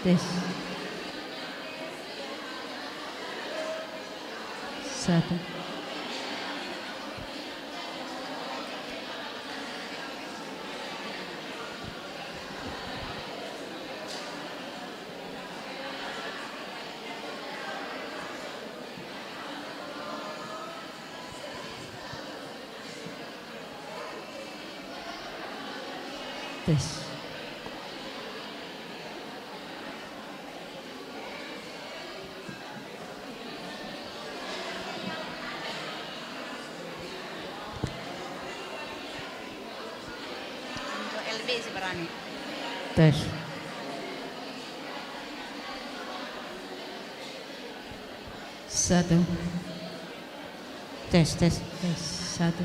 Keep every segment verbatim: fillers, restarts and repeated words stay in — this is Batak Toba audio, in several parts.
Tes. Satu. Tes. Tes. Satu. Tes, tes, tes. Satu.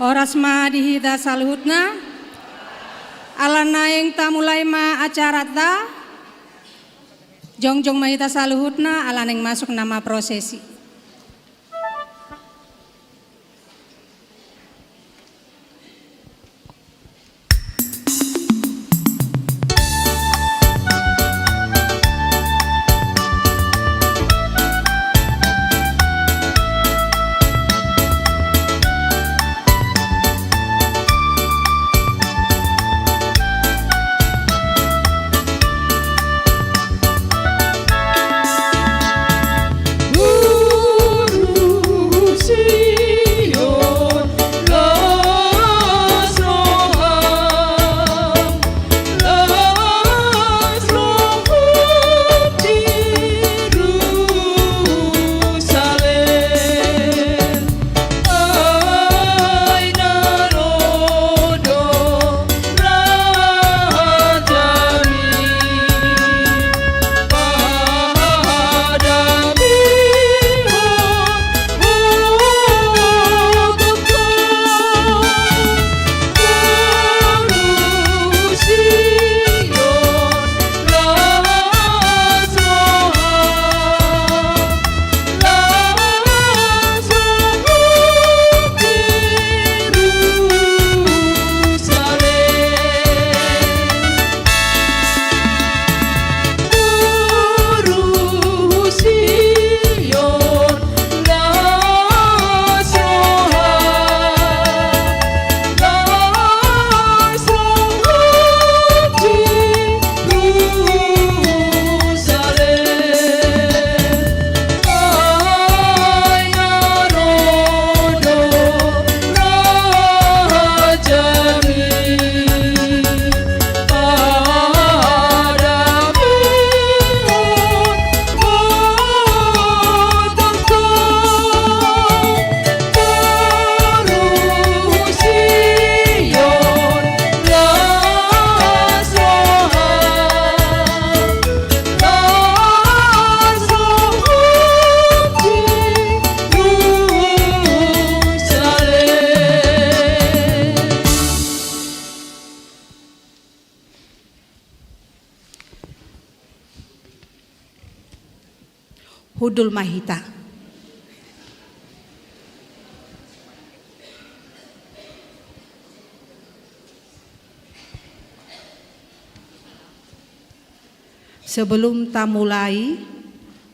Horas ma di hita saluhutna. Ala naeng tamulai ma acaranta. Jongjong ma hita saluhutna, ala naeng masuk nama prosesi. Hundul ma hita. Sebelum tamulai,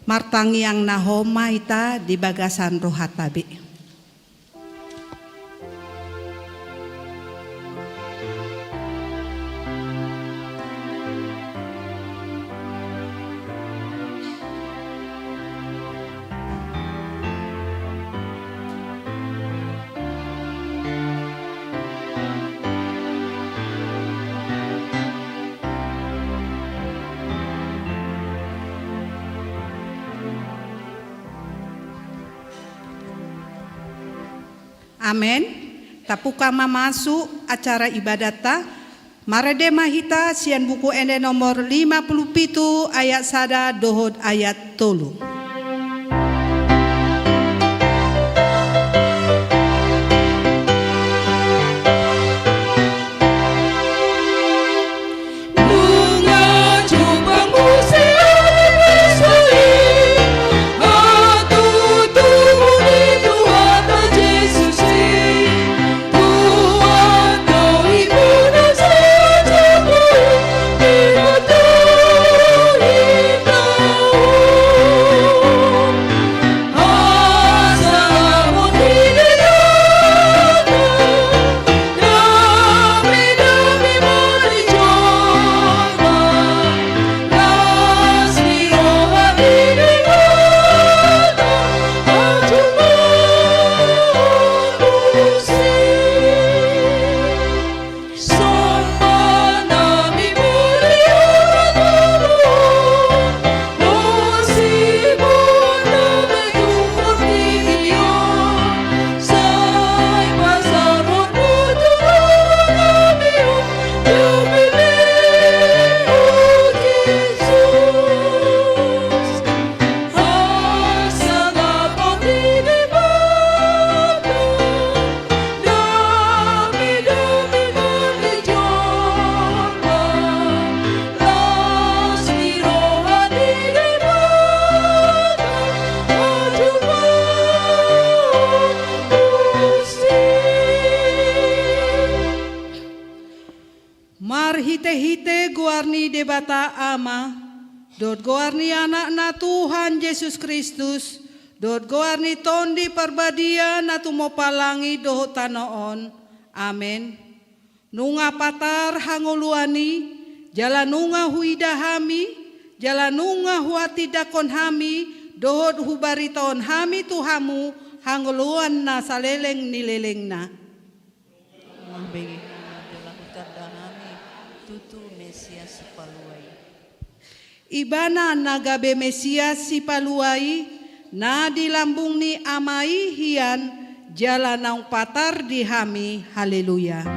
martangiang na hohom ma hita di bagasan rohanta be. Amen. Tabuka ma masuk acara ibadatta. Marende ma hita sian Buku Ende nomor lima puluh pitu ayat sada dohot ayat tolu. Marhite-hite goar ni Debata Ama, dohot goar ni Anakna Tuhan Jesus Kristus, dohot goar ni Tondi Parbadia na tumompa langit dohot tano on. Amen. Nunga patar hangoluan i, jala nunga huida hami, jala nunga huhatindangkon hami, dohot hubaritahon hami tu hamu hangoluan na saleleng ni lelengna. Mambege hami, jala hutanda hami, tutu Mesias Sipalua i. Ibana na gabe Mesias Sipalua i, na di lambung ni Ama i hian, jala naung patar di hami. Haleluya.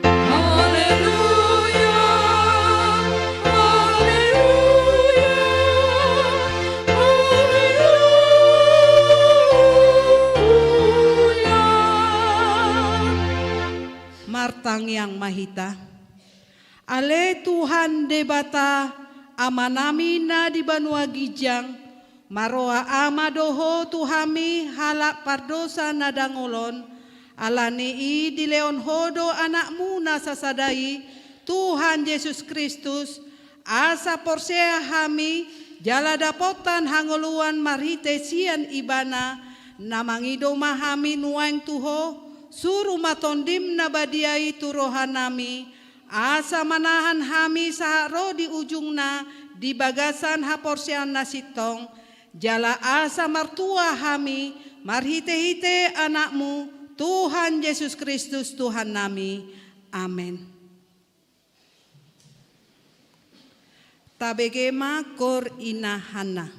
Haleluya, haleluya, haleluya. Martangiang ma hita. Ale Tuhan Debata, Amanami na di banua ginjang, marroha Ama do Ho tu hami halak pardosa na dangol on, ala ni i dilehon Ho do Anakmu na sasada i, Tuhan Jesus Kristus, asa porsea hami, jala dapotan hangoluan marhite sian Ibana, na mangido ma hami nuaeng tu Ho, suru ma Tondim na badia i tu rohanami, asa manahan hami sahat ro di ujungna di bagasan haporseaon na sintong, jala asa martua hami marhite-hite Anakmu, Tuhan Jesus Kristus Tuhannami. Amen. Tabege ma Koor Ina Hanna.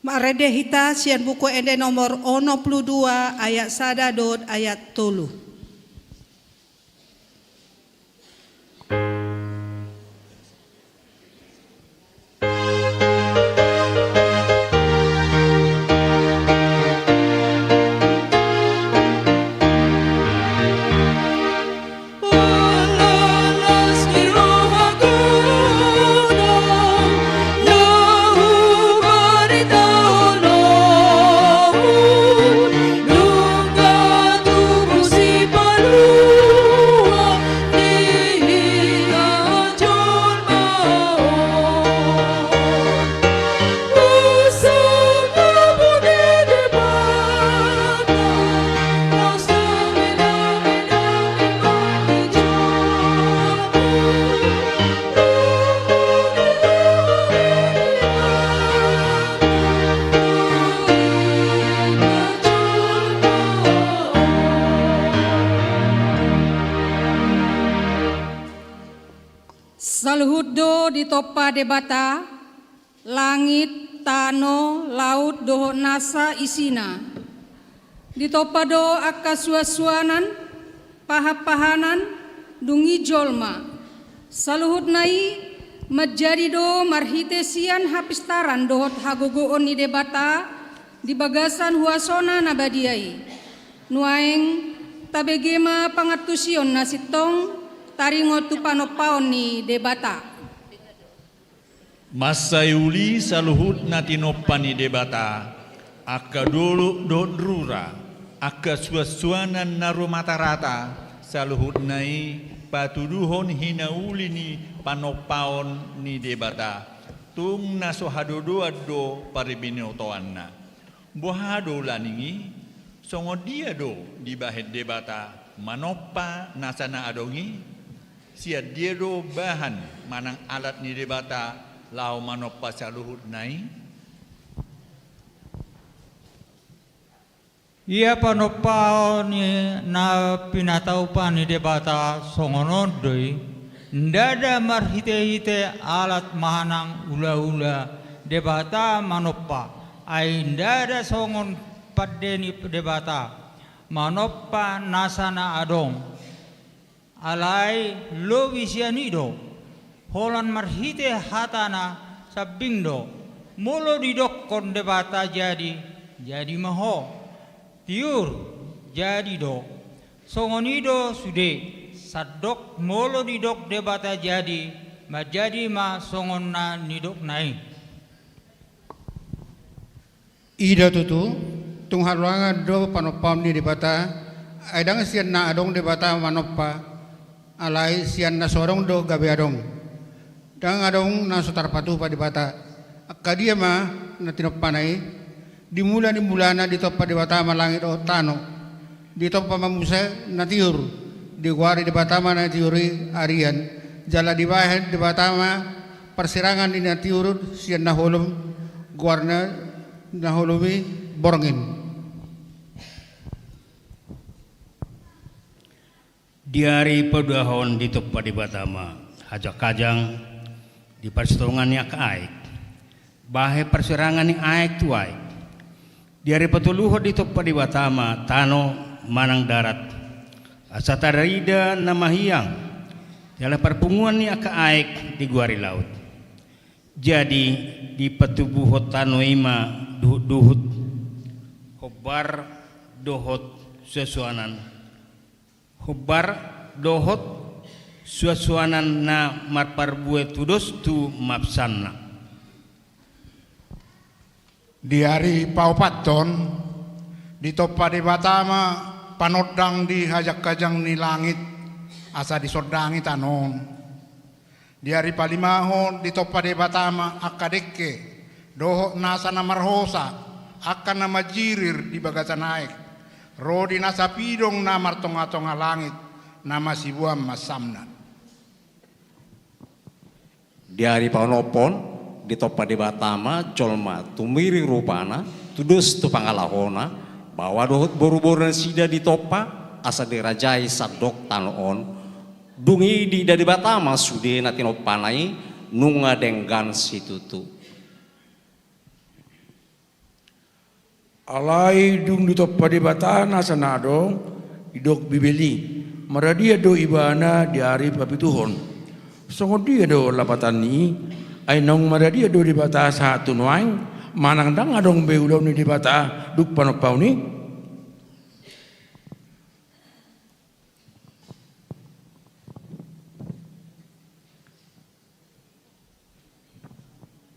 Parende hita sian Buku Ende nomor onom pulu dua, ayat sada dohot ayat tolu. Saluhut do ditompa Debata, langit, tano, laut dohot nasa isina. Ditompa do angka suansuanan, pahanpahanan, dung i jolma. Saluhutna i manjadi do marhite sian hapistaran dohot hagogoon ni Debata di bagasan huasoNa na badia i. Nuaeng tabege ma pangantusion na sintong taringot tu panompaon ni Debata. Mansai uli saluhut na tinompa ni Debata, angka dolok dohot rura, angka suansuanan na rumatarata, saluhutna i patuduhon hinauli ni panompaon ni Debata. Tung na so hadodoan do parbinotoanna. Boha do laning i? Songon dia do dibahen Debata manompa nasa na adong i? Sian dia do bahan manang alat ni Debata laho manompa saluhutna i? Ia panompaon na pinatupa ni Debata songon on do i, ndada marhitehite alat manang ulaula Debata manompa, ai ndada songon pande ni Debata manompa nasa na adong. Alai lobi sian i do, holan marhite hataNa sambing do, molo didokkon Debata jadi, jadi ma ho. Tiur, jadi do. Songon i do sude, sandok molo didok Debata jadi, manjadi ma songon na nidokNa i. I do tutu, tung haluangan do panompaon ni Debata, ai ndang sian na adong Debata manompa, alai sian na so adong do gabe adong. Ndang adong na so tarpatupa Debata. Angka dia ma na tinompaNa i? Di mula ni mulana ditompa Debata ma langit dohot tano. Ditompa ma muse na tiur, digoari Debata ma na tiur i arian. Jala dibahen Debata ma parsirangan ni na tiur sian na holom, goarna na holom i borngin. Di ari paduahon ditompa Debata ma hajangkajang di parsitongaan ni angka aek, bahen parsirangan ni aek tu aek. Di ari patoluhon ditompa Debata ma tano manang darat, asa tarida na mahiang, jala parpunguan ni angka aek digoari laut. Jadi dipatubuhon tano i ma duhutduhut, hombar dohot suansuanan, hombar dohot suansuanan na marparbue tudos tu mapsamna. Di ari paopathon ditompa Debata ma panondang di hajangkajang ni langit, asa disondangi tano on. Di ari palimahon ditompa Debata ma angka dengke dohot nasa na marhosa, angka na manjirir di bagasan aek, ro di nasa pidong na martongatonga langit, na masiboan mapsamna. Di ari paonomhon ditompa Debata ma jolma tumirik rupana, tudos tu pangalahona, baoa dohot boruboru nasida ditompa, asa dirajai sandok tano on. Dung i diida Debata ma sude na tinompaNa i nunga denggan situtu. Alai dung ditompa Debata nasa na adong, didok Bibel i, maradian do ibana di ari papituhon. Songon dia do lapatan ni i? Ai naung maradian do Debata sahat tu nuaeng, manang ndang adong be ulaon ni Debata dung panompaon i?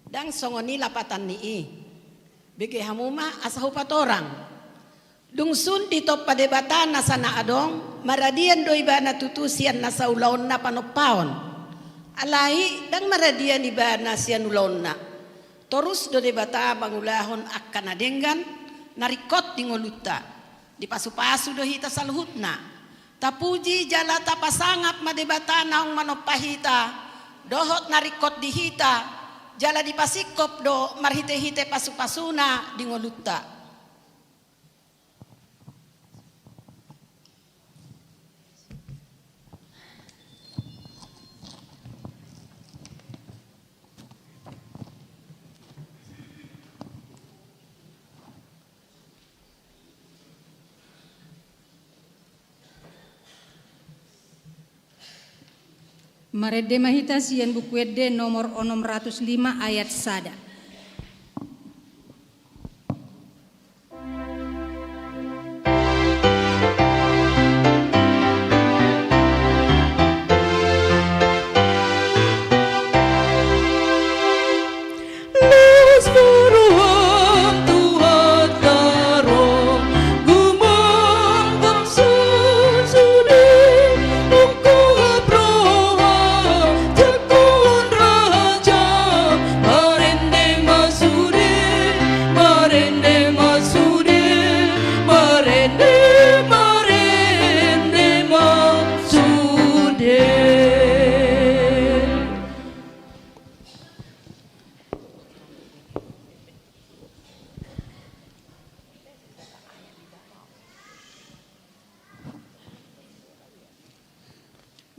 Ndang songon i lapatan ni i. Bege hamu ma asa hupatorang. Dung sun ditompa Debata nasa na adong, maradian do ibana tutu sian nasa ulaonna panompaon. Alai ndang maradian ibana sian ulaonna. Torus do Debata mangulahon angka na denggan, na ringkot di ngolunta. Dipasupasu do hita saluhutna. Tapuji jala tapasangap ma Debata naung manompa hita, dohot na ringkot di hita, jala dipasingkop do marhitehite pasupasuna di ngolunta. Marende ma hita sian Buku Ende nomor onom ratus lima ayat sada.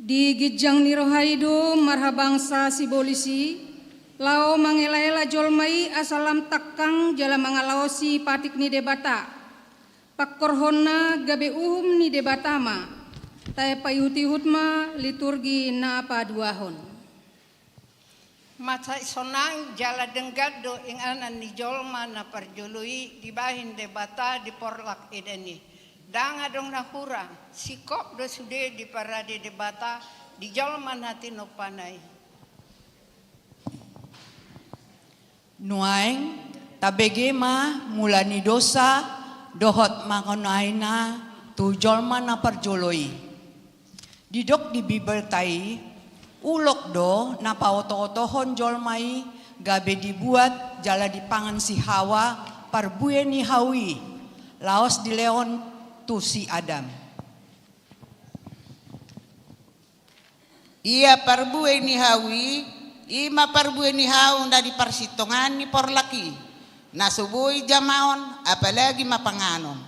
Di ginjang ni roha i do marhabangsa sibolis i, laho mangelaela jolma i asa lam tangkang jala mangalaosi patik ni Debata. Pangkorhonna gabe uhum ni Debata ma, tapaihutihut ma liturgi na paduahon. Mansai sonang jala denggan do inganan ni jolma na parjolo i dibahen Debata di porlak Eden i. Ndang adong na hurang, singkop do sude diparade Debata di jolma na tinompana i. Nuaeng, tabege ma mula ni dosa dohot mangonaina tu jolma na parjolo i. Didok di Bibelta i, ulok do na paotootohon jolma i gabe dibuat jala dipangan si Hawa parbue ni hau i, laos dilehon tu si Adam. Ia parbue ni hau i, i ma parbue ni hau na di parsitongaan ni porlak i, na so boi jamaon, apalagi ma panganon.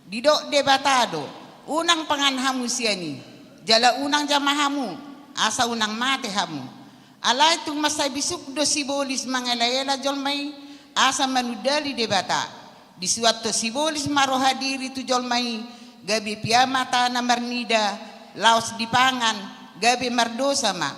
Didok Debata do, unang pangan hamu sian i, jala unang jama hamu, asa unang mate hamu. Alai tung mansai bisuk do sibolis mangelaela jolma i, asa manundali Debata. Disuanhon sibolis ma roha diri tu jolma i, gabe piamata na marnida, laos dipangan, gabe mardosa ma.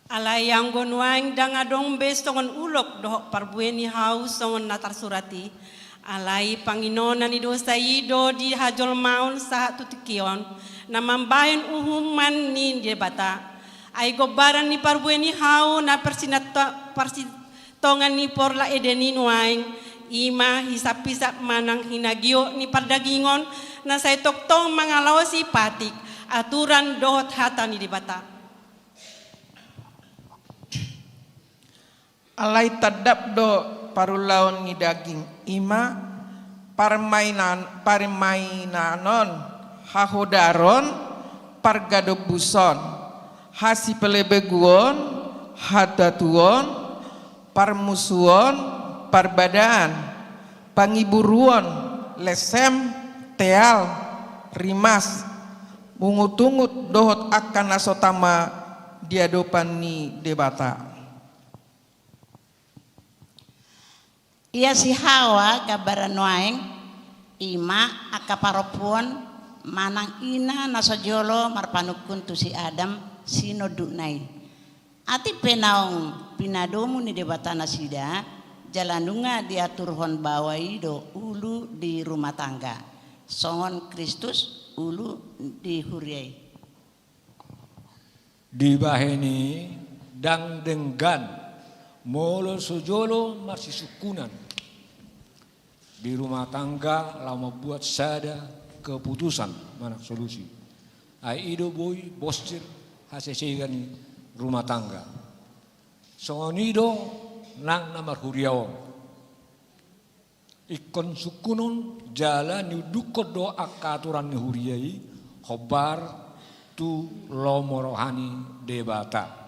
Alai anggo nuaeng ndang adong be songon ulok dohot parbue ni hau songon na tarsurat i. Alai panginona ni dosa i do di hajolmaon sahat tu tingki on, na mambahen uhuman ni Debata. Ai gombaran ni parbue ni hau na parsinat-, parsi-, tonga ni porlak Eden i nuaeng, i ma hisaphisap manang hinagiot ni pardagingon, na sai tongtong mangalaosi patik, aturan dohot hata ni Debata. Alai tandap do parulaon ni daging, i ma parmainan, parmainanon, hahodaron, pargadombuson, hasipelebeguon, hatatuon, parmusuon, parbadaan, pangiburuon, lesem, teal, rimas, mungutungut dohot angka na so tama di adopan ni Debata. Ia si Hawa gambaran nuaeng, i ma angka parompuan manang ina na so jolo marpanungkun tu si Adam sinondukna i. Atik pe naung pinadomu ni Debata nasida, jala nunga diaturhon baoa i do ulu di rumah tangga, songon Kristus ulu di huria i. Dibahen i, ndang denggan molo so jolo marsisungkunan di rumah tangga laho mambuat sada keputusan manang solusi. Ai i do boi bonsir hasesegan ni rumah tangga. Songon i do nang na marhuria on. Ingkon sungkunon jala niundukkon do angka aturan ni huria i hombar tu lomo roha ni Debata.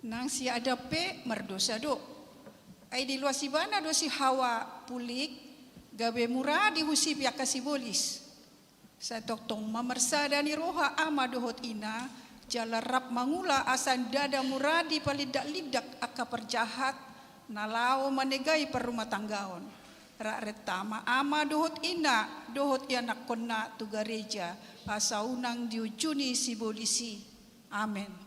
Nang si Adam pe mardosa do. Ai diloas ibana do si Hawa pulik, gabe muradi husipi angka sibolis. Sai tongtong ma marsada ni roha ama dohot ina, jala rap mangula asa ndada muradi palindaklindak angka parjahat na laho manegai parrumahtanggaon. Rap renta ma ama dohot ina dohot ianakkonna tu gareja, asa unang diunjuni sibolis i. Amen.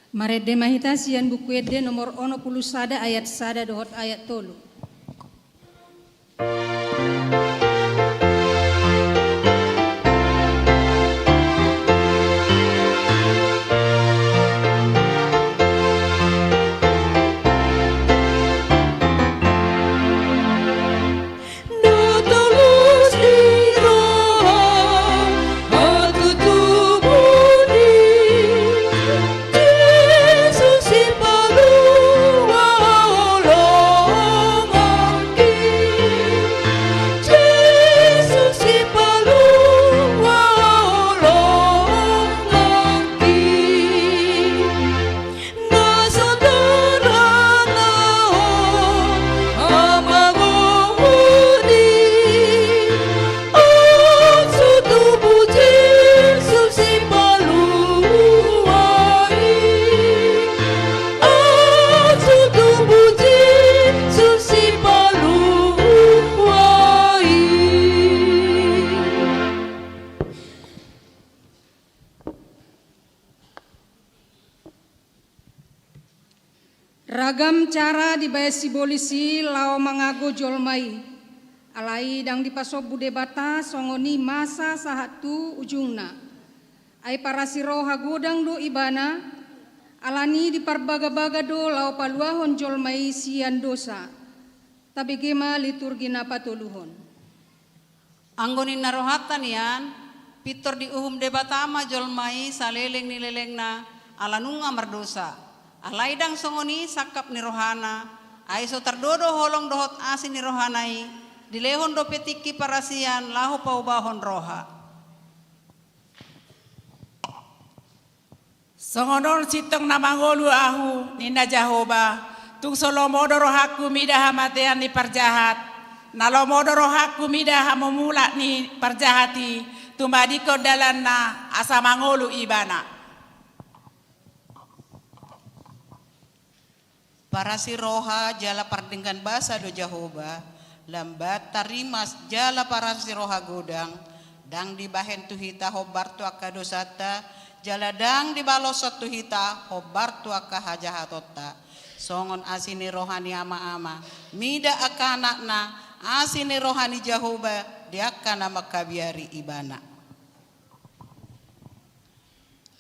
Marende ma hita sian Buku Ende nomor onom pulu sada ayat sada dohot ayat tolu. Ragam cara dibahen sibolis i laho mangago jolma i. Alai ndang dipasombu Debata songon i masa sahat tu ujungna. Ai parasi roha godang do ibana, alani diparbagabaga do laho paluahon jolma i sian dosa. Tabege ma liturgi na patoluhon. Anggo ninna rohanta nian, pintor diuhum Debata ma jolma i saleleng ni lelengna, ala nunga mardosa. Alai ndang songon i sangkap ni rohana, ai so tardodo holong dohot asi ni rohana i, dilehon dope tingki parasian laho paubahon roha. Songon on sintong na mangolu ahu, ninna Jahowa, tung so lomo do rohangku mida hamatean ni parjahat, na lomo do rohangku mida hamumulak ni parjahat i, tumadingkon dalanna asa mangolu ibana. Parasi roha jala pardenggan basa do Jahowa, lambat tarimas jala parasi roha godang, ndang dibahen tu hita hombar tu angka dosanta, jala ndang dibaloshon tu hita hombar tu angka hajahatonta. Songon asi ni roha ni ama-ama mida angka anakna, asi ni roha ni Jahowa di angka na mangkabiari ibana.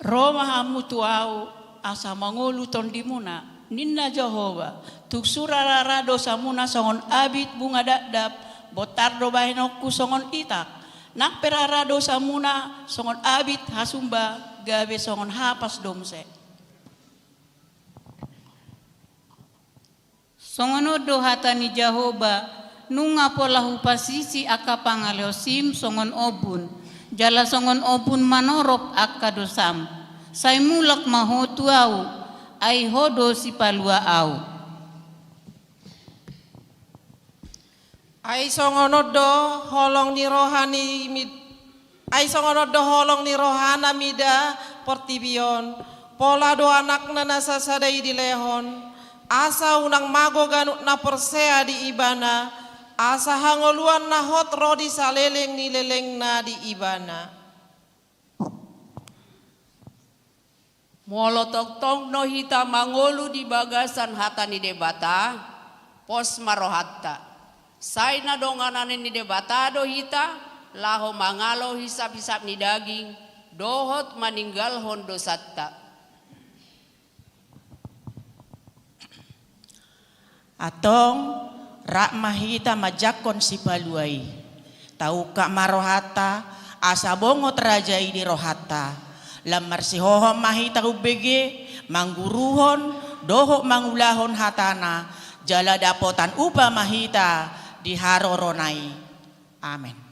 Ro ma hamu tu ahu, asa mangolu tondimuna, ninna Jahowa, tung sura rara dosamuna songon abit bunga dakdak, bontar do bahenonku songon itak, nang pe rara dosamuna songon abit hasumba, gabe songon hapas do muse. Songon on do hata ni Jahowa, nunga pola hupasisi angka pangaleosim songon ombun, jala songon ombun manorop angka dosam. Sai mulak ma ho tu Ahu, ai Ho do Sipalua au. Ai songon on do holong ni roha ni mid-, ai songon on do holong ni rohana mida portibi on, pola do Anakna na sasada i dilehon, asa unang mago ganup na porsea di Ibana, asa hangoluan na hot ro di saleleng ni lelengna di Ibana. Molo tongtong do hita mangolu di bagasan hata ni Debata, pos ma rohanta. Sai na donganan ni Debata do hita, laho mangalo hisap-hisap ni daging, dohot maninggalhon dosanta. Antong, rap ma hita manjangkon Sipalua i. Taungkap ma rohanta, asa bongot Raja i di rohanta. Lam marsihohot ma hita umbege, mangguruhon, dohot mangulahon hatana, jala dapotan upa ma hita di harorona i. Amen.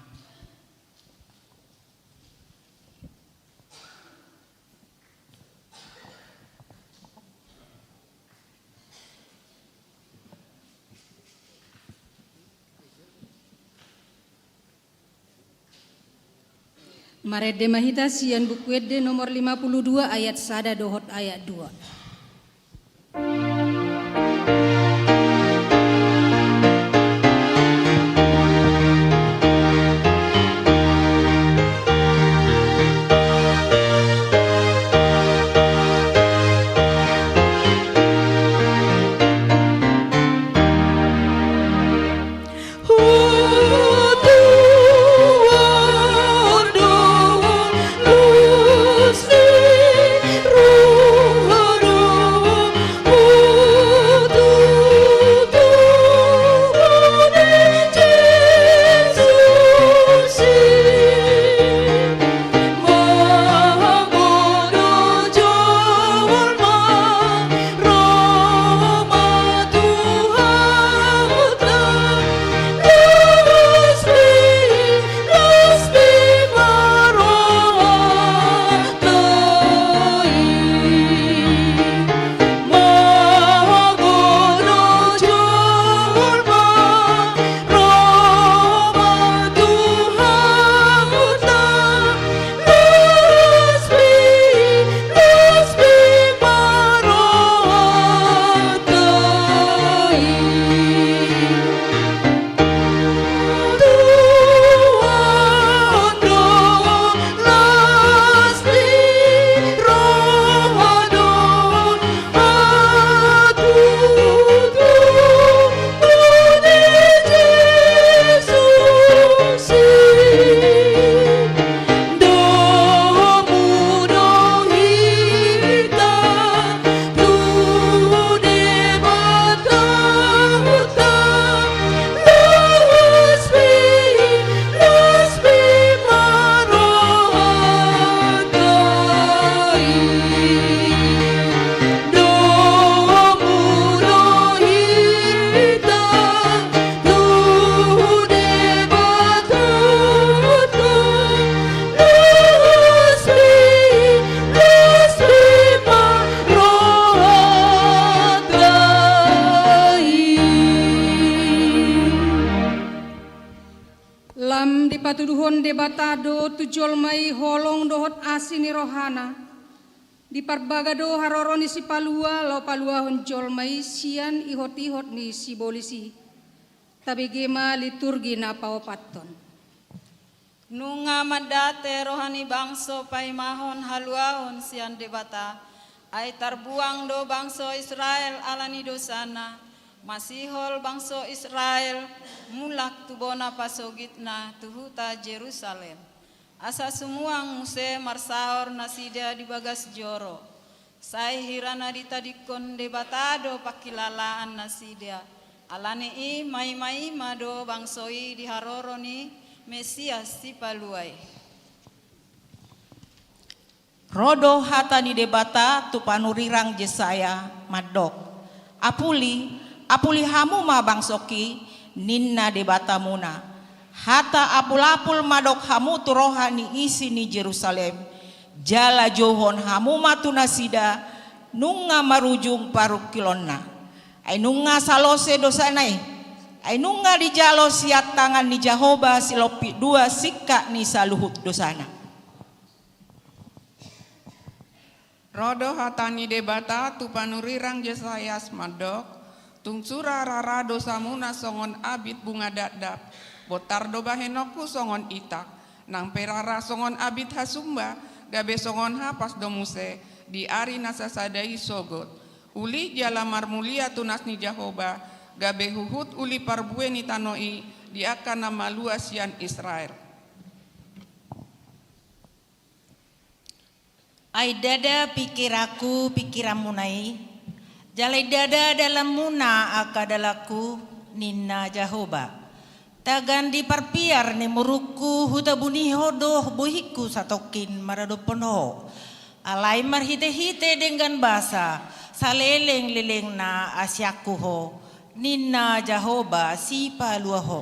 Marende ma hita sian Buku Ende nomor lima puluh dua ayat sada dohot ayat dua. Lam dipatuduhon Debata do tu jolma i holong dohot asi ni rohana, diparbaga do haroro ni Sipalua laho paluahon jolma i sian ihot-ihot ni sibolis i. Tabege ma liturgi na paopathon. Nunga mandate roha ni bangso paimahon haluaon sian Debata, ai tarbuang do bangso Israel ala ni dosana, masihol bangso Israel mulak tu bona pasogitna tu huta Jerusalem. Asa sumuang muse marsaor nasida di bagas joro. Sai hira na ditadingkon Debata do pangkilalaan nasida. Ala ni i maima-ima do bangso i di haroro ni Mesias Sipalua i. Ro do hata ni Debata tu panurirang Jesaya mandok: Apuli, apuli hamu ma bangsongki, ninna Debatamuna. Hata apul-apul ma dok hamu tu roha ni isi ni Jerusalem. Jala jouhon hamu ma tu nasida nunga marujung parungkilonna. Ai nunga salose dosana i. Ai nunga dijalo sian tangan ni Jahowa silompit dua singkat ni saluhut dosana. Ro do hata ni Debata tu panurirang Jesayas mandok: Tung sura rara dosamuna songon abit bunga dakdak, bontar do bahenonku songon itak. Nang pe rara songon abit hasumba, gabe songon hapas do muse di ari na sasada i sogot. Uli jala marmulia tunas ni Jahowa, gabe huhut uli parbue ni tano i di angka na malua sian Israel. Ai ndada pingkiranku pingkiranmuna i, jala ai ndada dalanmuna angka dalanku, ninna Jahowa. Tagan di parpiar ni murukku hutabunihon do bohingku satongkin maradophon ho. Alai marhitehite denggan basa salelenglelengna asianku ho, ninna Jahowa Sipalua ho.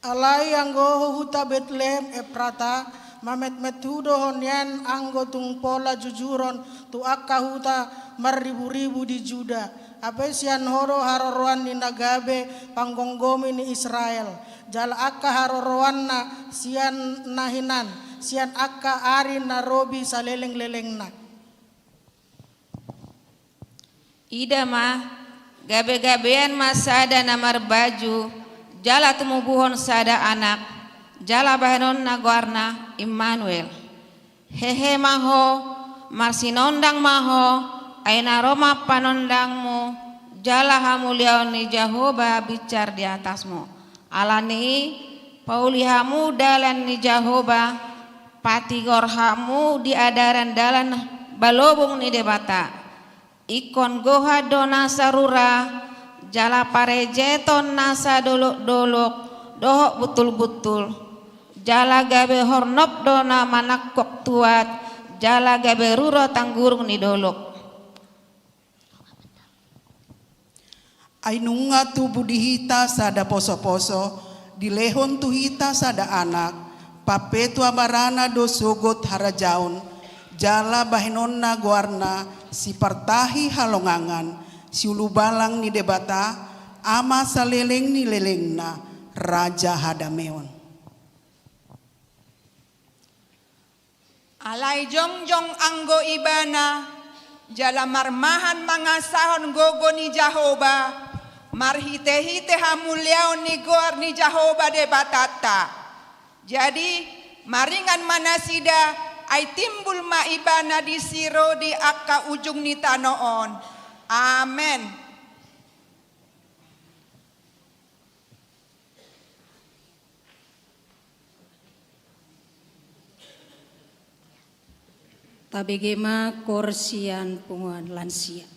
Alai anggo ho huta Betlehem Efrata, mametmet hu do ho nian anggo tung pola jujuron tu angka huta marriburibu di Juda. Hape sian ho do haroroan ni na gabe panggomgomi ni Israel, jala angka haroroanna sian na hinan, sian angka ari na robi salelenglelengna. Ida ma, gabegabean ma sada na marbaju, jala tumubuhon sada anak, jala bahenonna goarna Immanuel. Hehe ma ho, marsinondang ma ho, ai na ro ma panondangmu, jala hamuliaon ni Jahowa binsar di atasmu. Ala ni i, pauli hamu dalan ni Jahowa, patigor hamu di adaran dalan balobung ni Debata. Ingkon gohan do nasa rura, jala parejeton nasa dolokdolok dohot buntulbuntul, jala gabe hornop do na manangkok tuat, jala gabe rura tanggurung ni dolok. Ai nunga tubu di hita sada posoposo, dilehon tu hita sada anak, pampetua barana do sogot harajaon, jala bahenonna goarna Sipartahi Halongangan, Siulubalang ni Debata, Ama saleleng ni lelengna, Raja Hadameon. Alai jongjong anggo ibana, jala marmahan mangasahon gogo ni Jahowa, marhitehite hamuliaon ni goar ni Jahowa Debatanta. Jadi, maringan ma nasida, ai timbul ma ibana disi ro di angka ujung ni tano on. Amen. Tabege ma koor sian punguan lansia.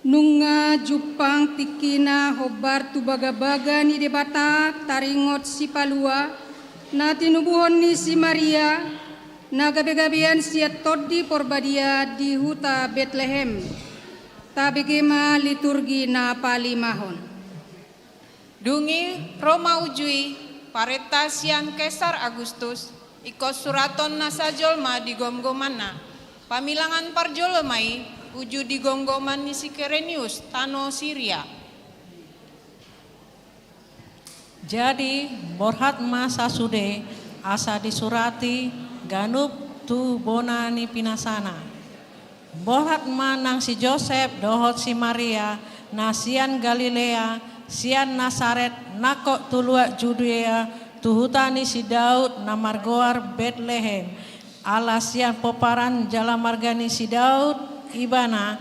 Nunga jumpang tingkina hombar tu bagabaga ni Debata taringot sipalua, na tinubuhon ni si Maria, na gabegabean sian Tondi Porbadia di huta Betlehem. Tabege ma liturgi na palimahon. Dung i ro ma uju i parenta sian Kesar Agustus, ingkon suraton nasa jolma di gomgomanna. Pamilangan parjolo ma i uju di gomgoman ni si Kirenius tano Siria. Jadi, borhat ma sasude, asa disurati ganup tu bona ni pinasana. Borhat ma nang si Josep dohot si Maria, na sian Galilea, sian Nasaret, nangkok tu luat Judea, tu huta ni si Daud, na margoar Betlehem. Ala sian pomparan jala marga ni si Daud ibana,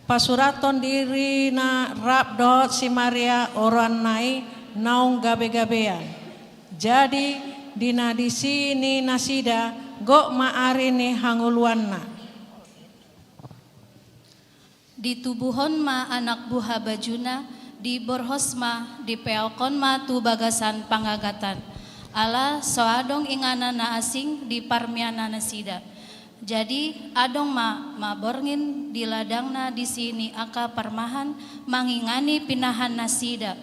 pasurathon dirina rap dohot si Maria oroanna i naung gabegabean. Jadi, di na disi ni nasida, gok ma ari ni hangoluanna. Ditubuhon ma anak buha bajuna, diborhos ma, dipeakhon ma tu bagasan panggagatan. Ala so adong inganan na asing di parmiana nasida. Jadi, adong ma, ma borngin di ladangna disi ni angka parmahan mangingani pinahan nasida.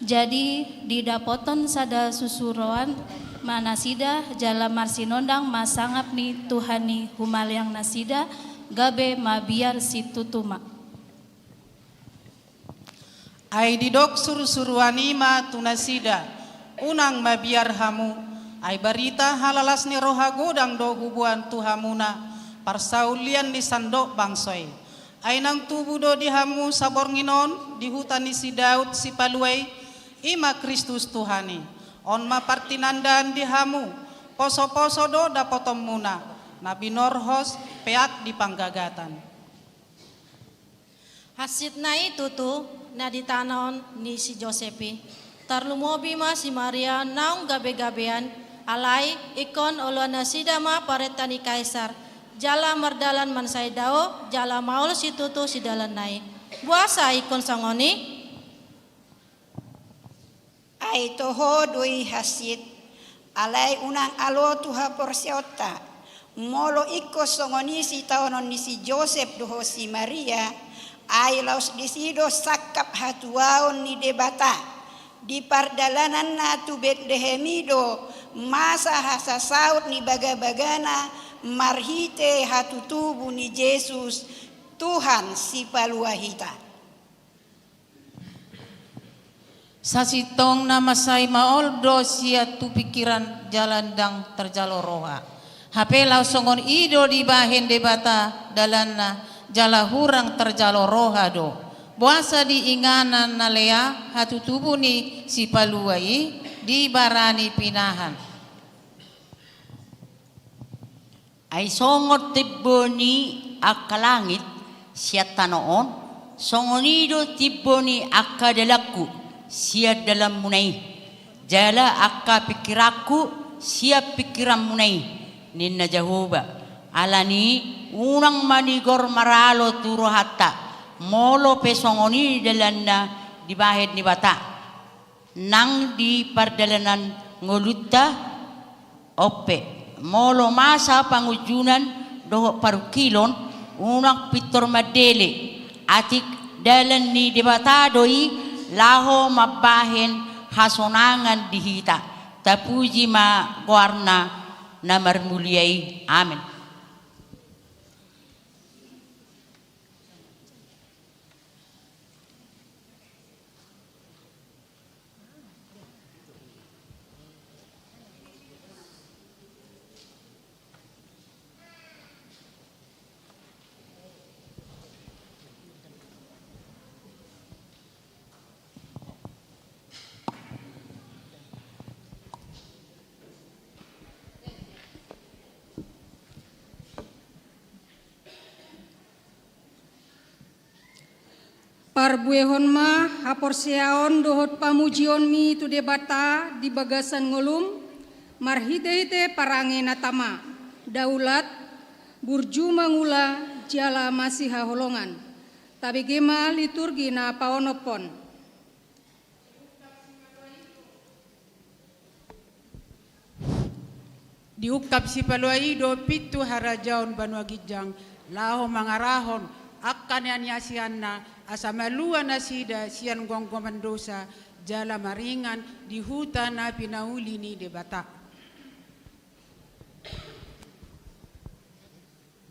Jadi, didapothon sada susuruan ma nasida, jala marsinondang ma sangap ni Tuhan i humaliang nasida, gabe mabiar situtu ma. Ai didok surusuruan i ma tu nasida, unang mabiar hamu, ai barita halalas ni roha godang do huboan tu hamuna, parsaulian ni sandok bangso i. Ai naung tubu do di hamu saborngin on di huta ni si Daud Sipalua i, i ma Kristus Tuhan i. On ma partinandaan di hamu, posoposo do dapotonmuna, na binorhos peak di panggagatan. Hansitna i tutu na ditanahon ni si Josep i. Tarlumobi ma si Maria naung gabegabean, alai ingkon oloan nasida ma parenta ni Kaisar, jala mardalan mansai dao, jala maol situtu sidalanna i. Boasa ingkon songon i? Ai toho do i hansit, alai unang alo tu haporseaonta. Molo ingkon songon i sitaonon ni si Josep dohot si Maria, ai laos disi do sangkap hatuaon ni Debata. Di pardalananna tu Betlehem i do masa hasasaut ni bagabagana marhite hatutubu ni Jesus, Tuhan Sipalua hita. Sasintongna mansai maol do sia tu pingkiran jala ndang tarjalo roha. Hape laos songon i do dibahen Debata dalanna jala hurang tarjalo roha do. Boasa di inganan na lea hatutubu ni Sipalua i dibarani pinahan. Ai songon tembo ni angka langit sian tano on, songon i do tembo ni angka dalanku sian dalanmuna i, jala angka pingkiranku sian pingkiranmuna i, ninna Jahowa. Alani i unang manigor maralo tu rohanta, molo pe songon i dalanna dibahen Debata. Nang di pardalanan ngolunta, on pe, molo masa pangunjunan dohot parungkilon, unang pintor mandele, atik dalan ni Debata do i laho mambahen hasonangan di hita. Tapuji ma goarna na marmulia i. Amen. Parbuehon ma haporseaon dohot pamujionmi tu Debata di bagasan ngolum, marhitehite parange na tama, daulat, burju mangula, jala masihaholongan. Tabege ma liturgi na paonomhon. Diungkap Sipalua i do pintu harajaon banua ginjang, laho mangarahon angka na niasianna, asa malua nasida sian gomgoman dosa, jala maringan di huta na pinauli ni Debata.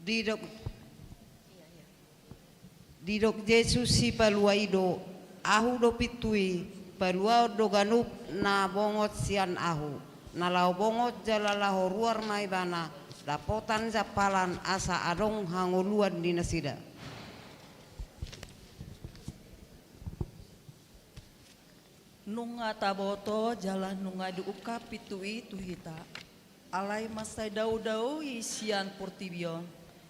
Didok, didok Jesus Sipalua i do: Ahu do pintu i, paluaon do ganup na bongot sian Ahu. Na laho bongot jala laho ruar ma ibana, dapotan jampalan asa adong hangoluan di nasida. Nunga taboto jala nunga diungkap pintu i tu hita. Alai mansai daudau i sian portibi on,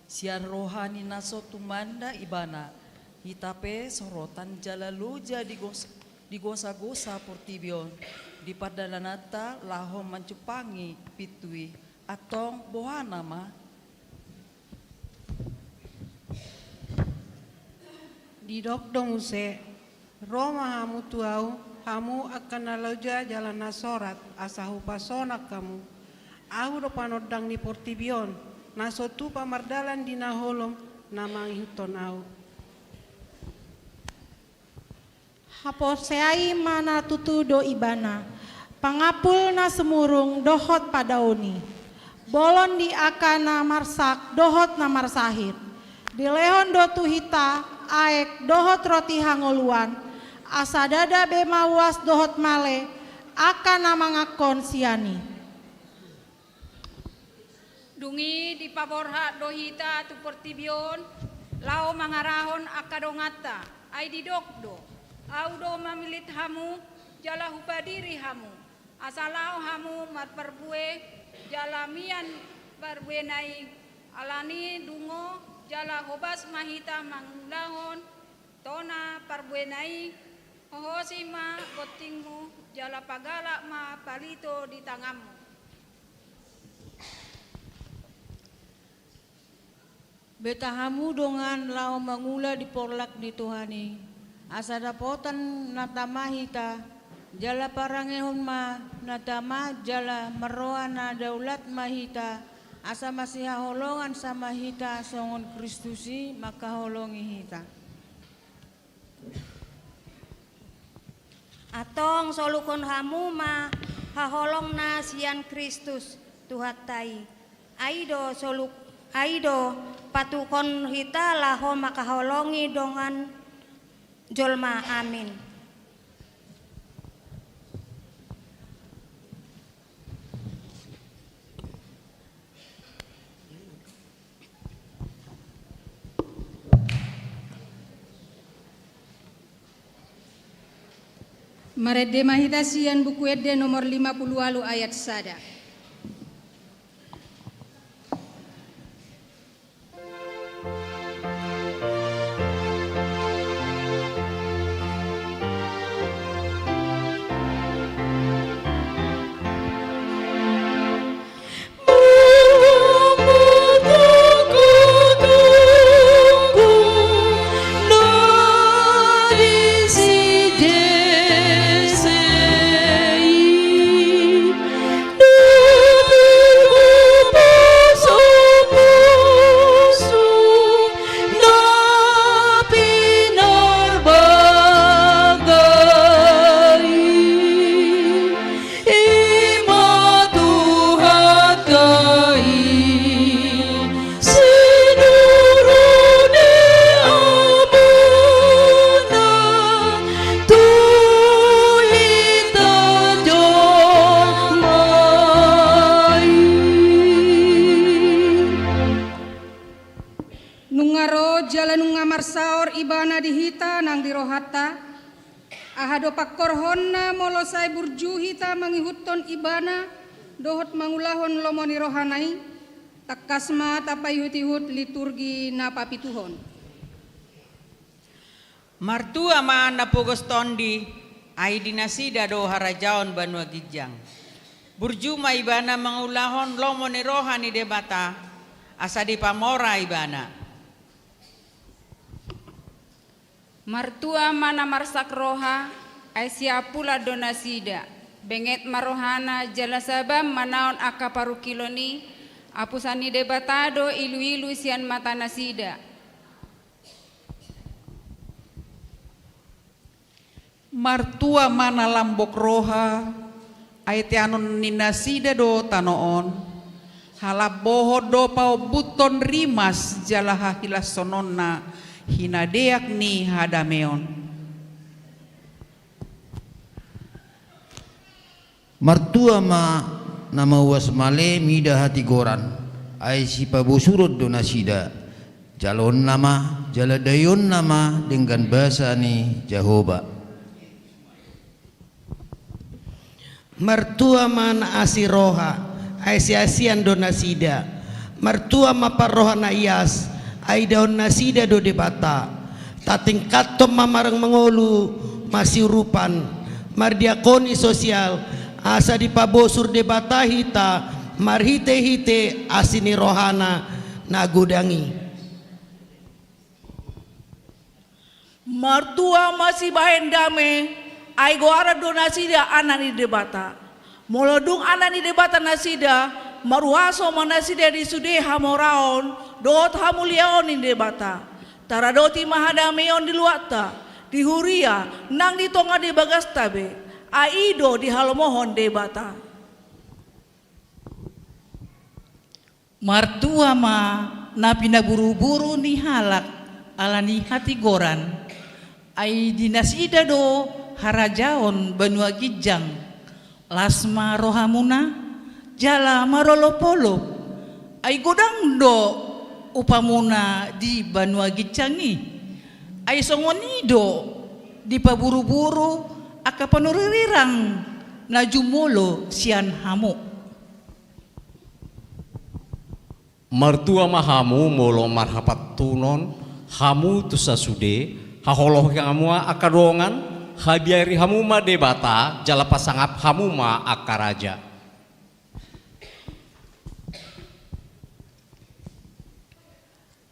sian roha ni na so tumanda ibana. Hita pe sorotan jala loja di gos-, di gosa-gosa portibi on, di pardalananta laho manjumpangi pintu i. Antong boha nama? Didok do muse: Ro ma hamu tu Ahu, hamu angka na loja jala na sorat, asa hupasonang hamu. Ahu do panondang ni portibi on, na so tupa mardalan di na holom, na mangihuthon Ahu. Haporseai ma na tutu do ibana, pangampul na sumurung dohot padaoni, bolon di angka na marsak dohot na marsahit. Dilehon do tu hita aek dohot roti hangoluan, asa ndada be mauas dohot male angka na manganhon sian i. Dung i dipaborhat do hita tu portibi on, laho mangarahon angka donganta. Ai didok do: Ahu do mamillit hamu, jala hupadiri hamu, asa laho hamu marparbue, jala mian parbuena i. Alani i dungo jala hobas ma hita mangulahon tona parbuena i. Hohosi ma bontingmu, jala pagalak ma palito di tanganmu. Beta hamu dongan laho mangula di porlak ni Tuhan i, asa dapotan na tama hita, jala parangehon ma na tama, jala marroha na daulat ma hita, asa masihaholongan sama hita songon Kristus i mangkaholongi hita. Antong solukhon hamu ma haholongna sian Kristus Tuhanta i. Ai do soluk-, ai do patukhon hita laho mangkaholongi dongan jolma. Amin. Marende ma hita sian Buku Ende nomor lima pulu ualu ayat sada. Nunga ro jala nunga marsaor Ibana di hita nang di rohanta. Aha do pangkorhonna molo sai burju hita mangihuthon Ibana dohot mangulahon lomo ni rohana i? Tangkas ma tapaihutihut liturgi na papituhon. Martua ma na pogos tondi, ai di nasida do harajaon banua ginjang. Burju ma ibana mangulahon lomo ni roha ni Debata, asa dipamora ibana. Martua ma na marsak roha, ai siampulan do nasida. Benget ma rohana jala sabam manaon angka parungkilon i, apusan ni Debata do iluilu sian mata nasida. Martua ma na lambok roha, ai teanon ni nasida do tano on. Halambohon do paombuthon rimas jala hahilashononna hinadeak ni hadameon. Martua ma na mauas male mida hatigoran, ai sipabosuron do nasida. Jaloonna ma jala daionna ma denggan basa ni Jahowa. Martua ma na asi roha, ai siasian do nasida. Martua ma parroha na ias, ai idaon nasida do Debata. Tatingkathon ma marang mangolu masiurupan, mardiakoni sosial, asa dipabosur Debata hita marhitehite asi ni rohana na godang i. Martua ma sibahen dame, ai goaran do nasida anak ni Debata. Molo dung anak ni Debata nasida, maruaso ma nasida di sude hamoraon dohot hamuliaon ni Debata. Taradoti ma hadameon di luatta, di huria nang di tonga ni bagasta be, ai i do dihalomohon Debata. Martua ma na pinaburuburu ni halak ala ni hatigoran, ai di nasida do harajaon banua ginjang. Las ma rohamuna jala marolopolop, ai godang do upamuna di banua ginjang i. Ai songon i do dipaburuburu angka panuririrang na jumolo sian hamu. Martua ma hamu molo marhapantunon hamu tu sasude, haholongi hamu ma angka dongan, habiari hamu ma Debata, jala pasangap hamu ma angka raja.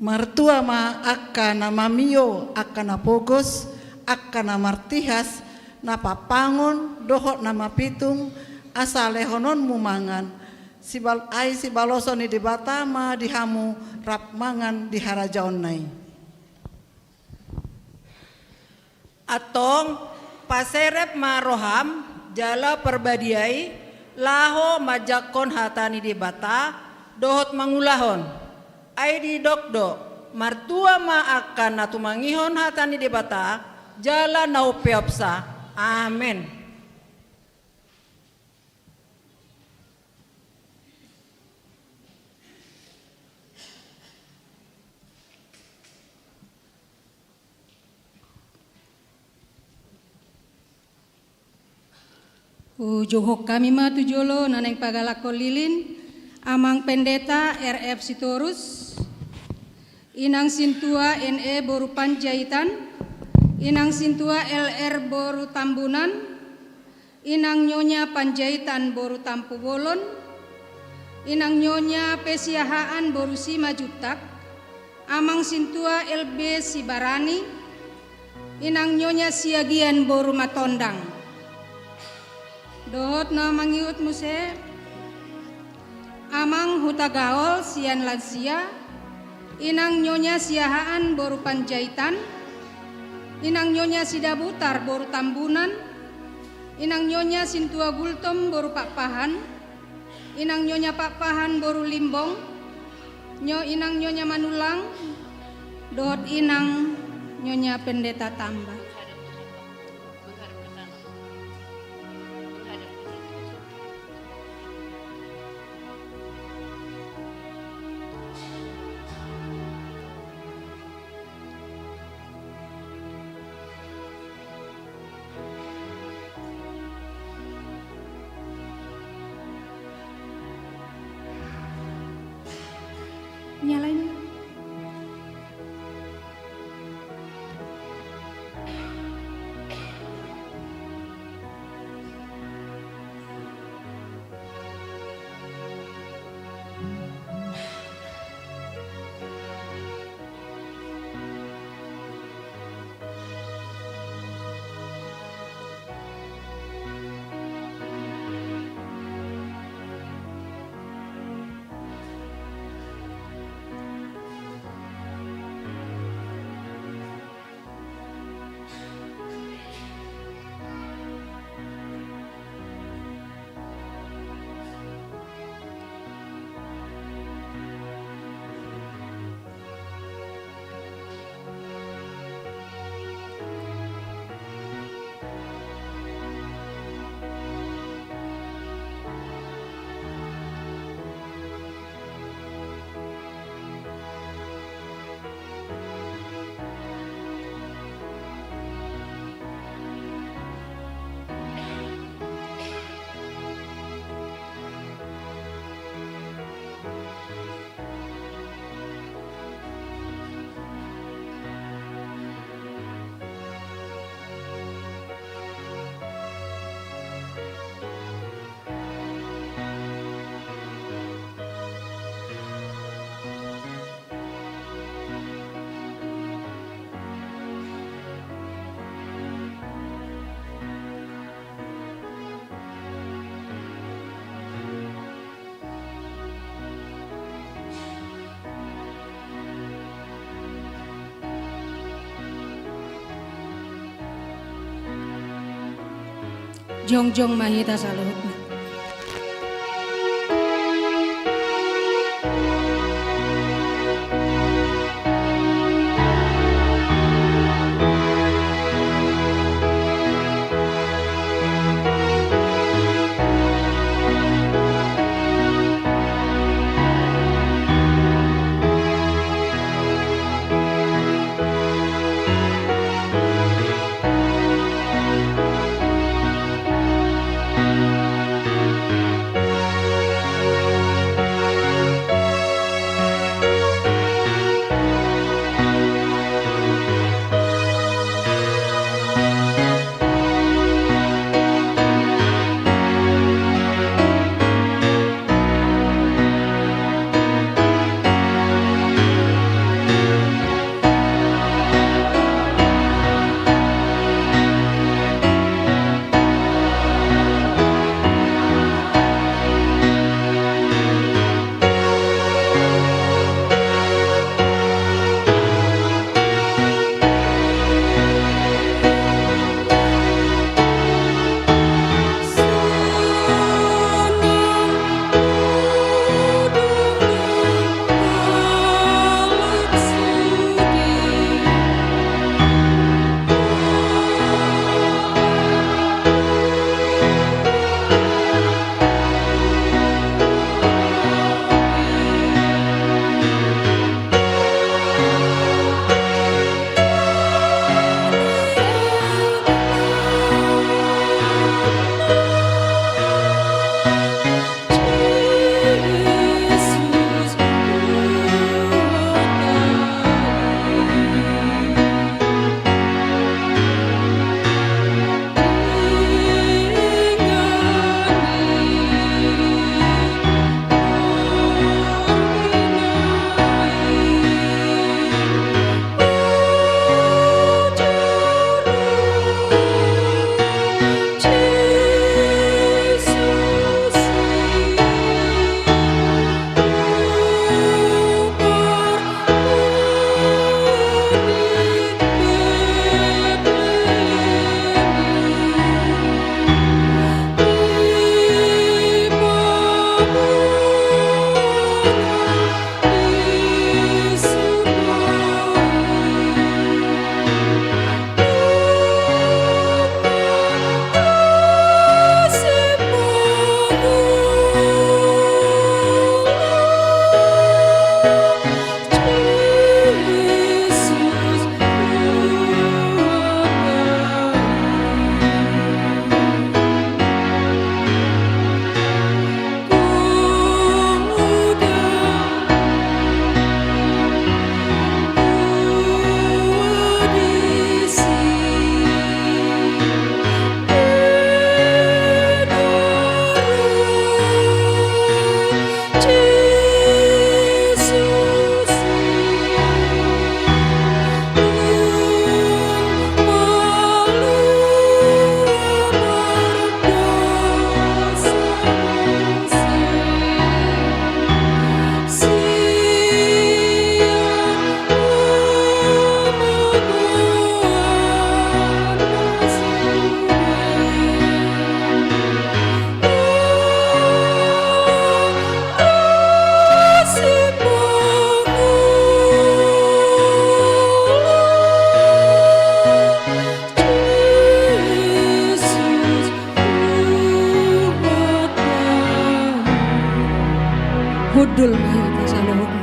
Martua ma angka na mamio, angka na pogos, angka na martihas, na pampangon dohot na mapitung, asa lehononmu mangan. Sibal-, ai sibaloson ni Debata ma di hamu rap mangan di harajaonna i. Antong, paserep ma roham jala parbadia i laho manjangkon hata ni Debata dohot mangulahon. Ai didok do, martua ma angka na tumangihon hata ni Debata jala na umpeopsa. Amen. Hujouhon hami ma tu jolo na naeng pagalakhon lilin, Amang Pendeta R F Sitorus, Inang Sintua N E boru Panjaitan, Inang Sintua L R boru Tambunan, Inang Nyonya Panjaitan boru Tampubolon, Inang Nyonya P Siahaan boru Simanjuntak, Amang Sintua L B Sibarani, Inang Nyonya Siagian boru Matondang. Dohot na mangihut muse, Amang Hutagaol sian lansia, Inang Nyonya Siahaan boru Panjaitan, Inang Nyonya Sidabutar boru Tambunan, Inang Nyonya Sintua Gultom boru Pakpahan, Inang Nyonya Pakpahan boru Limbong, nyo Inang Nyonya Manulang, dohot Inang Nyonya Pendeta Tamba. Nyalain. Jongjong ma hita saluhutna. Hundul ma hita saluhutna.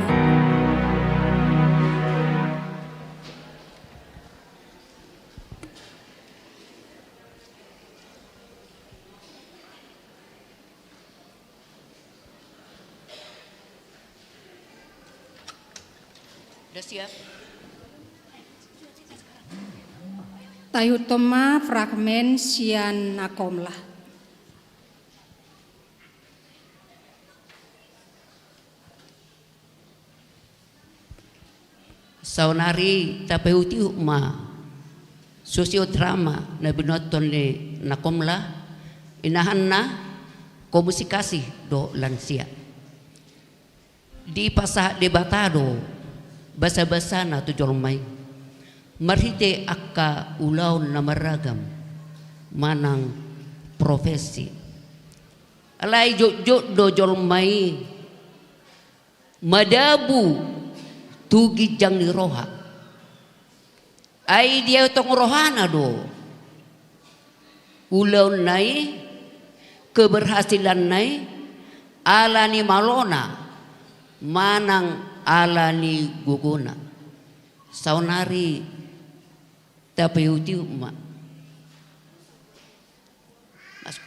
Sudah siap? Taihuthon ma fragmen sian Nakomlah. Saonari tapaihutihut ma sosiodrama na binuathon ni Nakomlah, inahanna komunikasi dohot lansia. Dipasahat Debata do basabasana tu jolma i marhite angka ulaon na marragam manang profesi. Alai jotjot do jolma i madabu tu ginjang ni roha. Ai dietong rohana do ulaonna i, keberhasilanna i, ala ni malona manang ala ni gogona. Saonari tapaihutihut ma. Mas-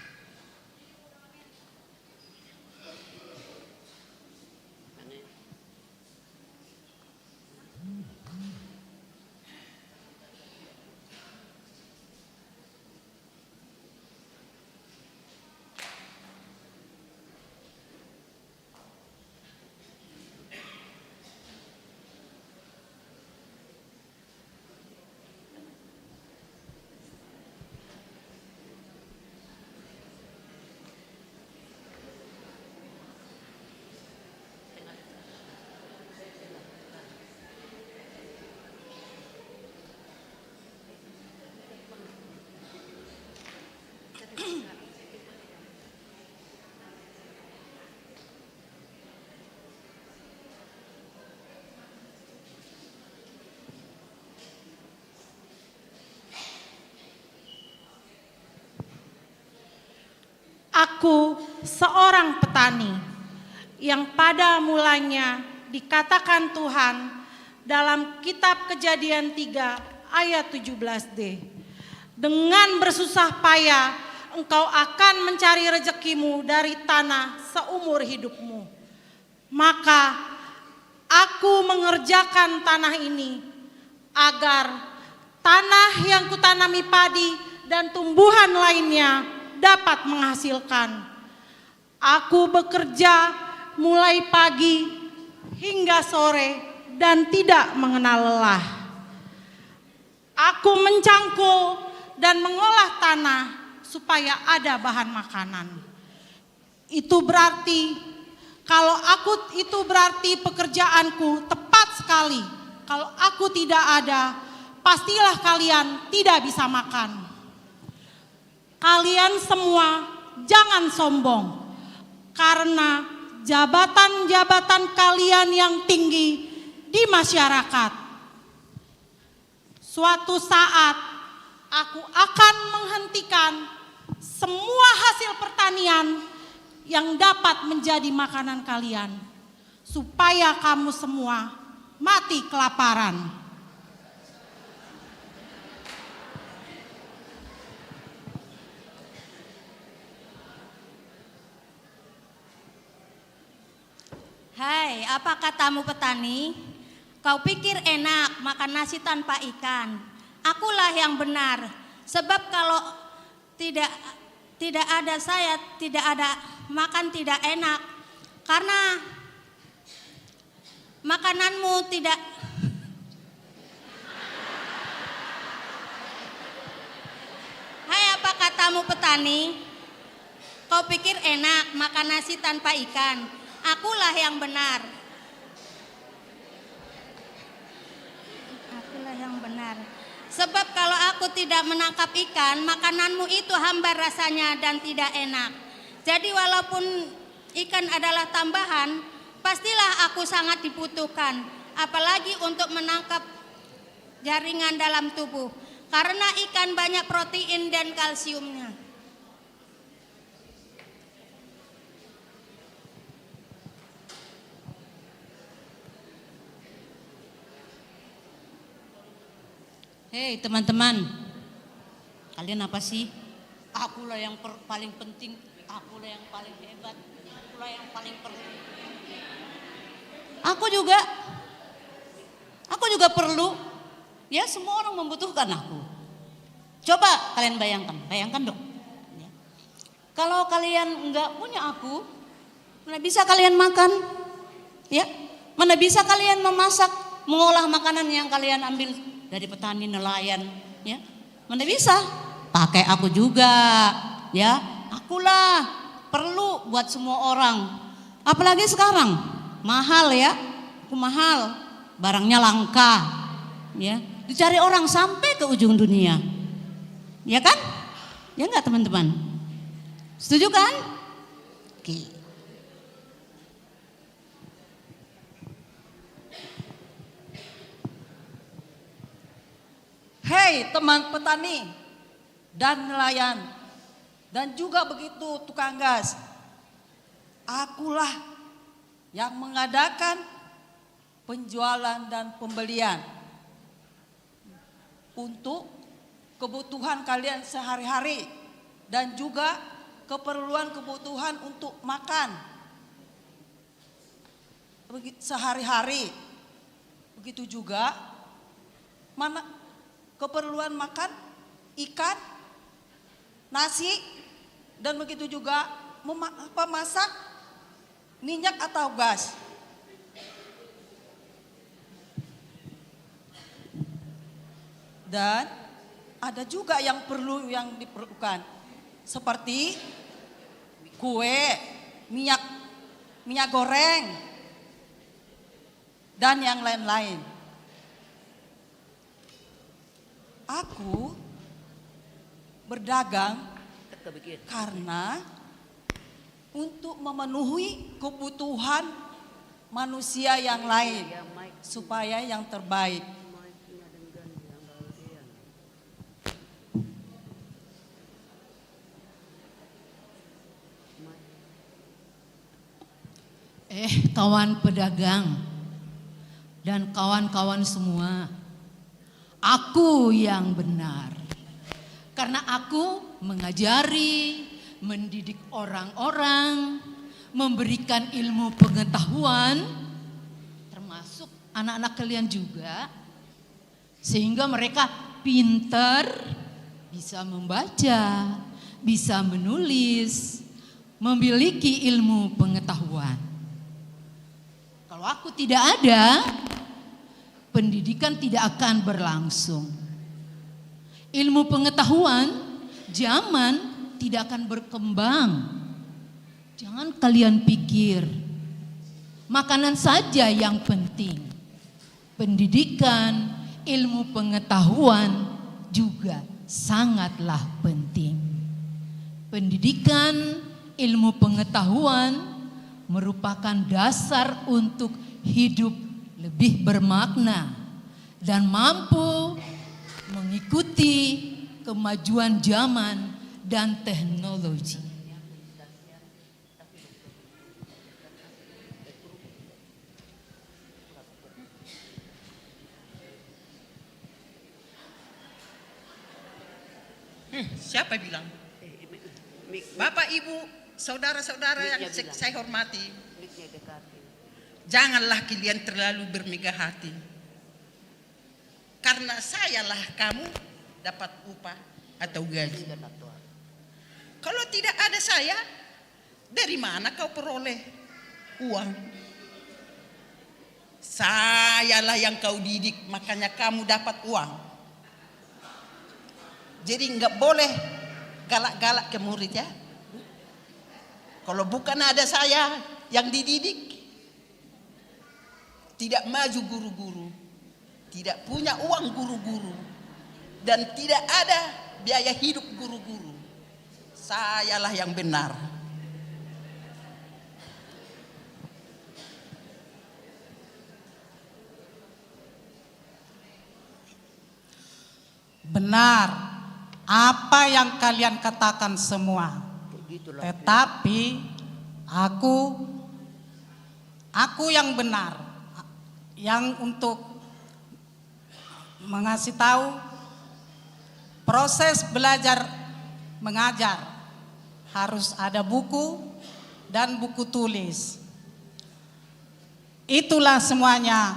Aku seorang petani yang pada mulanya dikatakan Tuhan dalam kitab Kejadian tiga ayat tujuh belas D, "Dengan bersusah payah engkau akan mencari rezekimu dari tanah seumur hidupmu." Maka aku mengerjakan tanah ini, agar tanah yang kutanami padi dan tumbuhan lainnya dapat menghasilkan. Aku bekerja mulai pagi hingga sore dan tidak mengenal lelah. Aku mencangkul dan mengolah tanah supaya ada bahan makanan. Itu berarti, kalau aku, itu berarti pekerjaanku tepat sekali. Kalau aku tidak ada, pastilah kalian tidak bisa makan. Kalian semua jangan sombong karena jabatan-jabatan kalian yang tinggi di masyarakat. Suatu saat, aku akan menghentikan semua hasil pertanian yang dapat menjadi makanan kalian, supaya kamu semua mati kelaparan. Hai, apa katamu petani? Kau pikir enak makan nasi tanpa ikan? Akulah yang benar. Sebab kalau tidak, tidak ada saya, tidak ada makan, tidak enak. Karena makananmu tidak. Hai, apa katamu petani? Kau pikir enak makan nasi tanpa ikan? Akulah yang benar. Akulah yang benar. Sebab kalau aku tidak menangkap ikan, makananmu itu hambar rasanya dan tidak enak. Jadi walaupun ikan adalah tambahan, pastilah aku sangat dibutuhkan, apalagi untuk menangkap jaringan dalam tubuh, karena ikan banyak protein dan kalsiumnya. Hei, teman-teman, kalian apa sih? Akulah yang per-, paling penting, akulah yang paling hebat, akulah yang paling perlu. Aku juga, aku juga perlu. Ya, semua orang membutuhkan aku. Coba kalian bayangkan, bayangkan dong. Ya. Kalau kalian nggak punya aku, mana bisa kalian makan? Ya, mana bisa kalian memasak, mengolah makanan yang kalian ambil dari petani, nelayan? Ya, mana bisa? Pakai aku juga, ya. Akulah perlu buat semua orang. Apalagi sekarang, mahal ya, aku mahal, barangnya langka, ya. Dicari orang sampai ke ujung dunia, ya kan? Ya nggak, teman-teman? Setuju kan? Oke. Hei teman petani dan nelayan, dan juga begitu tukang gas. Akulah yang mengadakan penjualan dan pembelian untuk kebutuhan kalian sehari-hari dan juga keperluan kebutuhan untuk makan begi-, sehari-hari. Begitu juga mana keperluan makan ikan, nasi, dan begitu juga mema-, pemasak minyak atau gas. Dan ada juga yang perlu, yang diperlukan, seperti kue, minyak, minyak goreng, dan yang lain-lain. Aku berdagang karena untuk memenuhi kebutuhan manusia yang lain, supaya yang terbaik. Eh, kawan pedagang dan kawan-kawan semua, aku yang benar. Karena aku mengajari, mendidik orang-orang, memberikan ilmu pengetahuan, termasuk anak-anak kalian juga, sehingga mereka pintar, bisa membaca, bisa menulis, memiliki ilmu pengetahuan. Kalau aku tidak ada, pendidikan tidak akan berlangsung. Ilmu pengetahuan, zaman tidak akan berkembang. Jangan kalian pikir makanan saja yang penting. Pendidikan, ilmu pengetahuan juga sangatlah penting. Pendidikan, ilmu pengetahuan merupakan dasar untuk hidup lebih bermakna dan mampu mengikuti kemajuan zaman dan teknologi. Hmm, siapa bilang? Bapak, Ibu, saudara-saudara yang se-, saya hormati, janganlah kalian terlalu bermegah hati. Karena sayalah kamu dapat upah atau gaji. Kalau tidak ada saya, dari mana kau peroleh uang? Sayalah yang kau didik, makanya kamu dapat uang. Jadi nggak boleh galak-galak ke murid, ya. Kalau bukan ada saya yang dididik, tidak maju guru-guru, tidak punya uang guru-guru, dan tidak ada biaya hidup guru-guru. Sayalah yang benar. Benar apa yang kalian katakan semua. Tetapi aku, aku yang benar, yang untuk mengasih tahu proses belajar mengajar harus ada buku dan buku tulis. Itulah semuanya.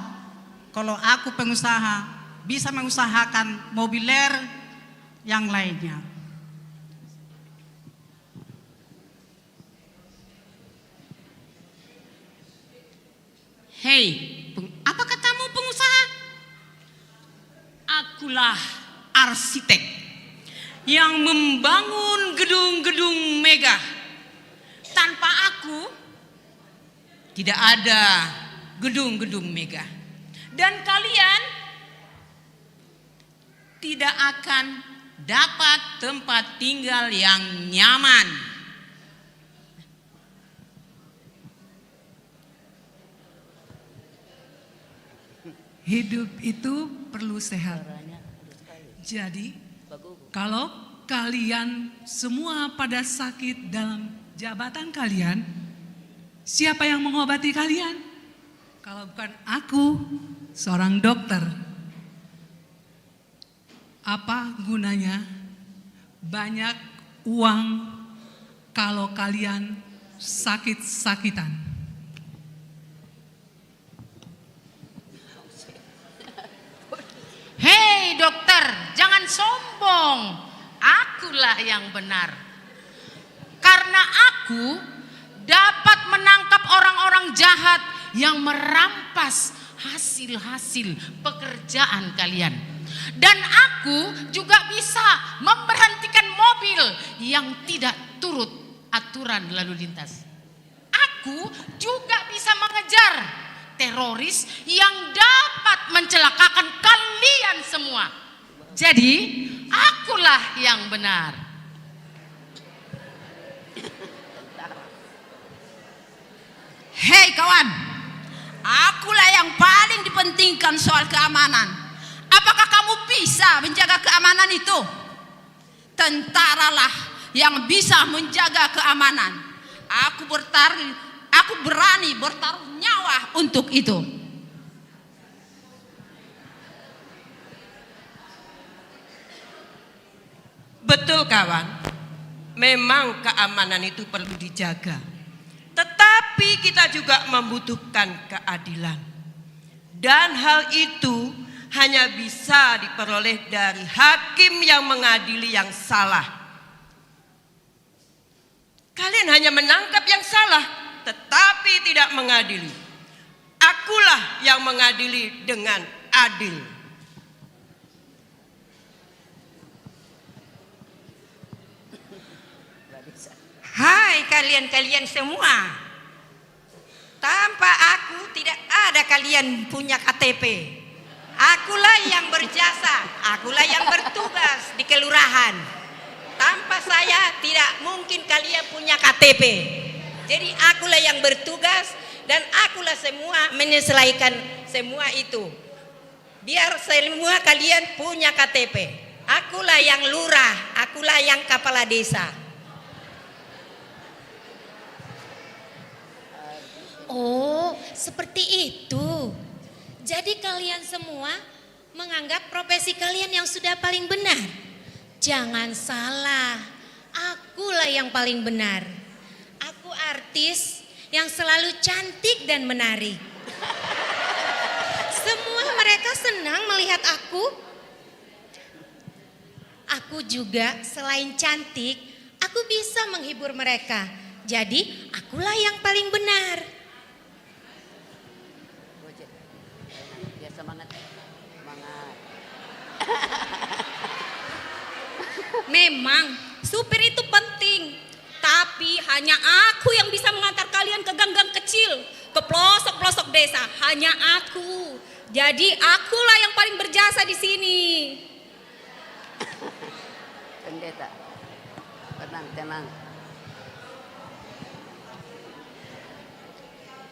Kalau aku pengusaha, bisa mengusahakan mobiler yang lainnya. Hei, peng-, apa katamu pengusaha? Akulah arsitek yang membangun gedung-gedung megah. Tanpa aku, tidak ada gedung-gedung megah. Dan kalian tidak akan dapat tempat tinggal yang nyaman. Hidup itu perlu sehat. Jadi, kalau kalian semua pada sakit dalam jabatan kalian, siapa yang mengobati kalian? Kalau bukan aku, seorang dokter. Apa gunanya banyak uang kalau kalian sakit-sakitan? Hei dokter, jangan sombong. Akulah yang benar. Karena aku dapat menangkap orang-orang jahat yang merampas hasil-hasil pekerjaan kalian. Dan aku juga bisa memberhentikan mobil yang tidak turut aturan lalu lintas. Aku juga bisa mengejar teroris yang dapat mencelakakan kalian semua. Jadi, akulah yang benar. Hei kawan, akulah yang paling dipentingkan soal keamanan. Apakah kamu bisa menjaga keamanan itu? Tentaralah yang bisa menjaga keamanan. Aku bertaruh, aku berani bertaruh nyawa untuk itu. Betul, kawan. Memang keamanan itu perlu dijaga. Tetapi kita juga membutuhkan keadilan. Dan hal itu hanya bisa diperoleh dari hakim yang mengadili yang salah. Kalian hanya menangkap yang salah, tetapi tidak mengadili. Akulah yang mengadili dengan adil. Hai kalian-kalian semua, tanpa aku tidak ada kalian punya K T P. Akulah yang berjasa, akulah yang bertugas di kelurahan. Tanpa saya tidak mungkin kalian punya K T P. Jadi akulah yang bertugas dan akulah semua menyelesaikan semua itu. Biar semua kalian punya K T P. Akulah yang lurah, akulah yang kepala desa. Oh, seperti itu. Jadi kalian semua menganggap profesi kalian yang sudah paling benar? Jangan salah, akulah yang paling benar. Aku artis yang selalu cantik dan menarik. Semua mereka senang melihat aku. Aku juga selain cantik, aku bisa menghibur mereka. Jadi, akulah yang paling benar. Biar semangat. Semangat. Memang, supir itu penting. Tapi hanya aku yang bisa mengantar kalian ke gang-gang kecil, ke pelosok-pelosok desa. Hanya aku. Jadi akulah yang paling berjasa di sini. Pendeta, tenang, tenang.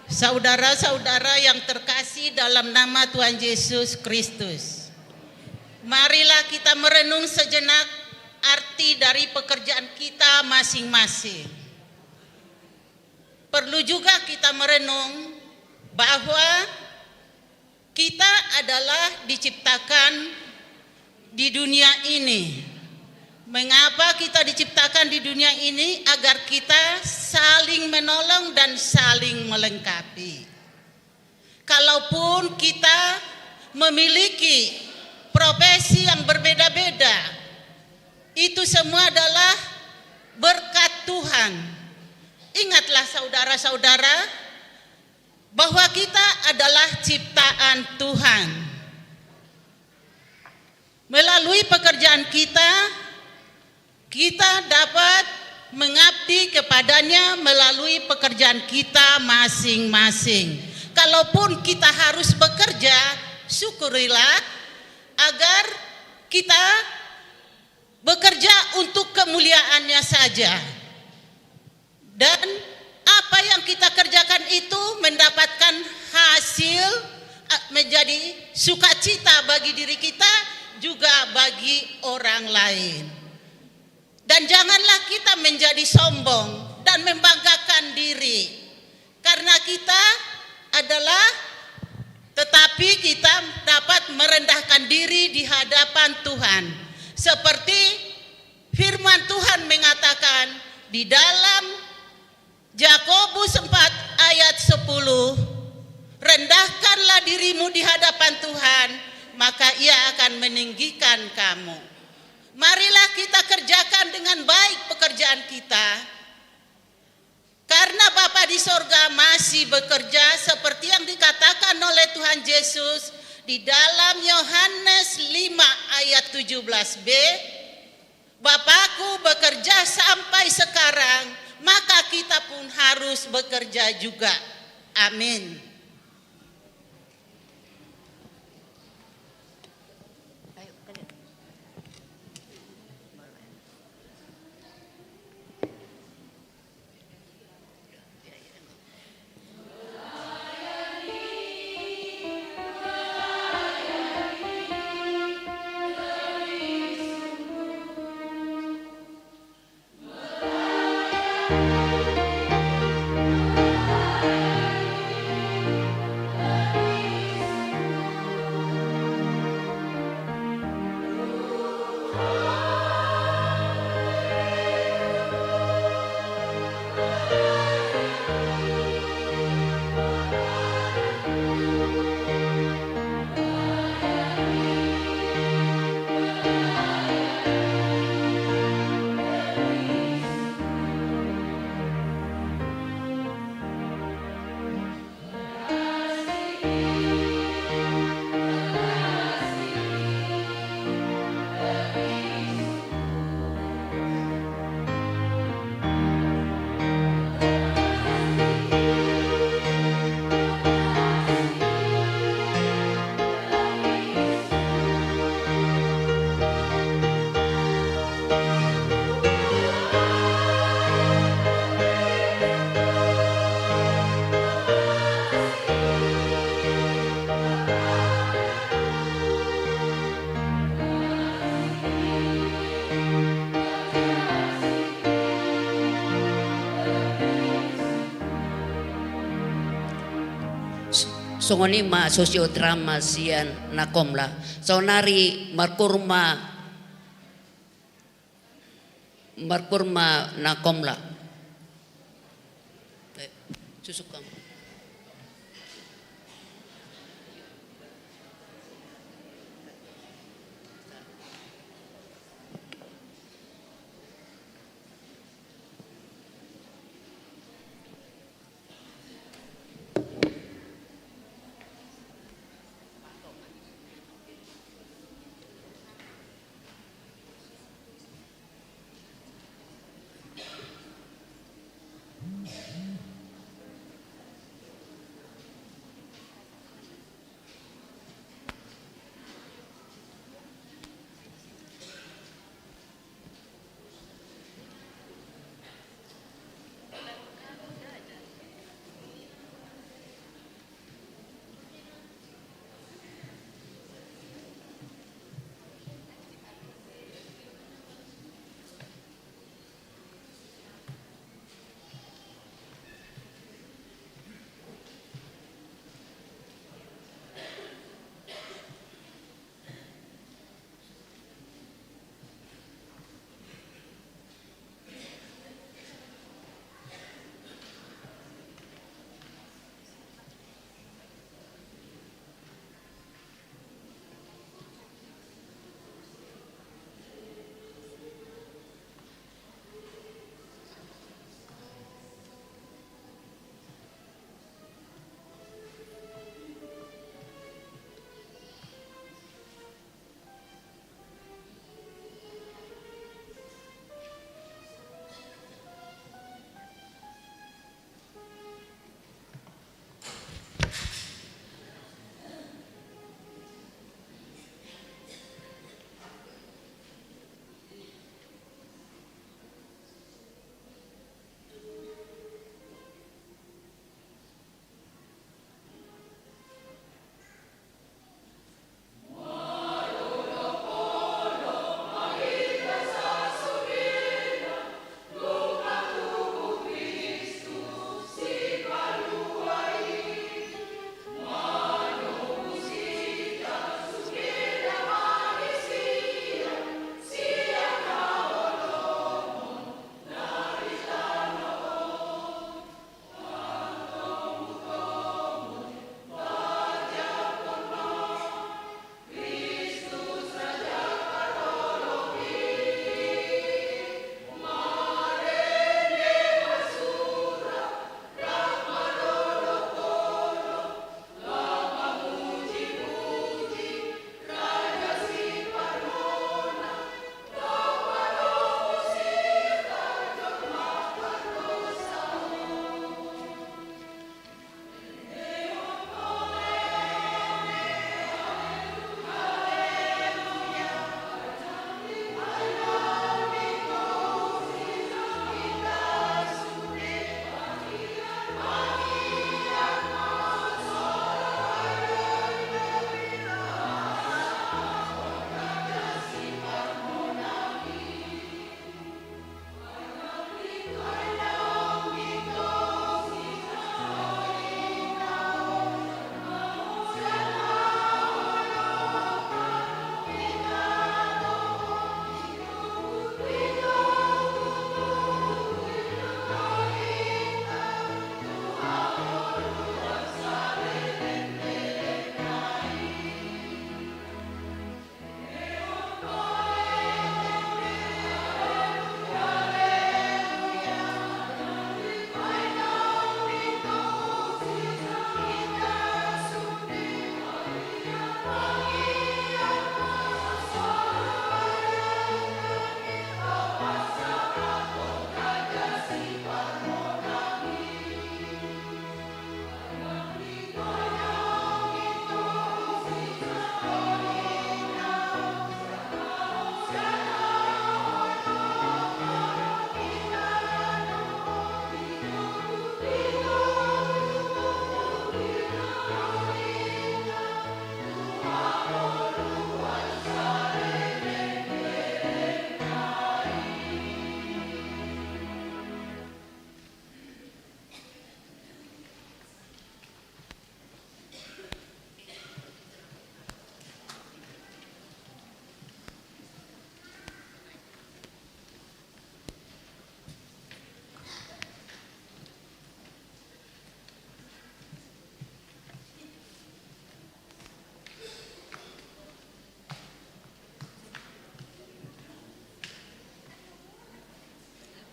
Saudara-saudara yang terkasih dalam nama Tuhan Yesus Kristus, marilah kita merenung sejenak arti dari pekerjaan kita masing-masing. Perlu juga kita merenung bahwa kita adalah diciptakan di dunia ini. Mengapa kita diciptakan di dunia ini? Agar kita saling menolong dan saling melengkapi. Kalaupun kita memiliki profesi yang berbeda-beda, itu semua adalah berkat Tuhan. Ingatlah saudara-saudara, bahwa kita adalah ciptaan Tuhan. Melalui pekerjaan kita, kita dapat mengabdi kepada-Nya melalui pekerjaan kita masing-masing. Kalaupun kita harus bekerja, syukurilah agar kita bekerja untuk kemuliaan-Nya saja. Dan apa yang kita kerjakan itu mendapatkan hasil menjadi sukacita bagi diri kita, juga bagi orang lain. Dan janganlah kita menjadi sombong dan membanggakan diri, karena kita adalah, tetapi kita dapat merendahkan diri di hadapan Tuhan. Seperti firman Tuhan mengatakan di dalam Yakobus empat ayat sepuluh, "Rendahkanlah dirimu di hadapan Tuhan, maka Ia akan meninggikan kamu." Marilah kita kerjakan dengan baik pekerjaan kita, karena Bapa di sorga masih bekerja, seperti yang dikatakan oleh Tuhan Yesus di dalam Yohanes lima ayat tujuh belas b, "Bapakku bekerja sampai sekarang, maka kita pun harus bekerja juga." Amin. Songon i ma sosiodrama sian Nakomla. Saonari markurma, markurma Nakomla. Eh, susuk hamu.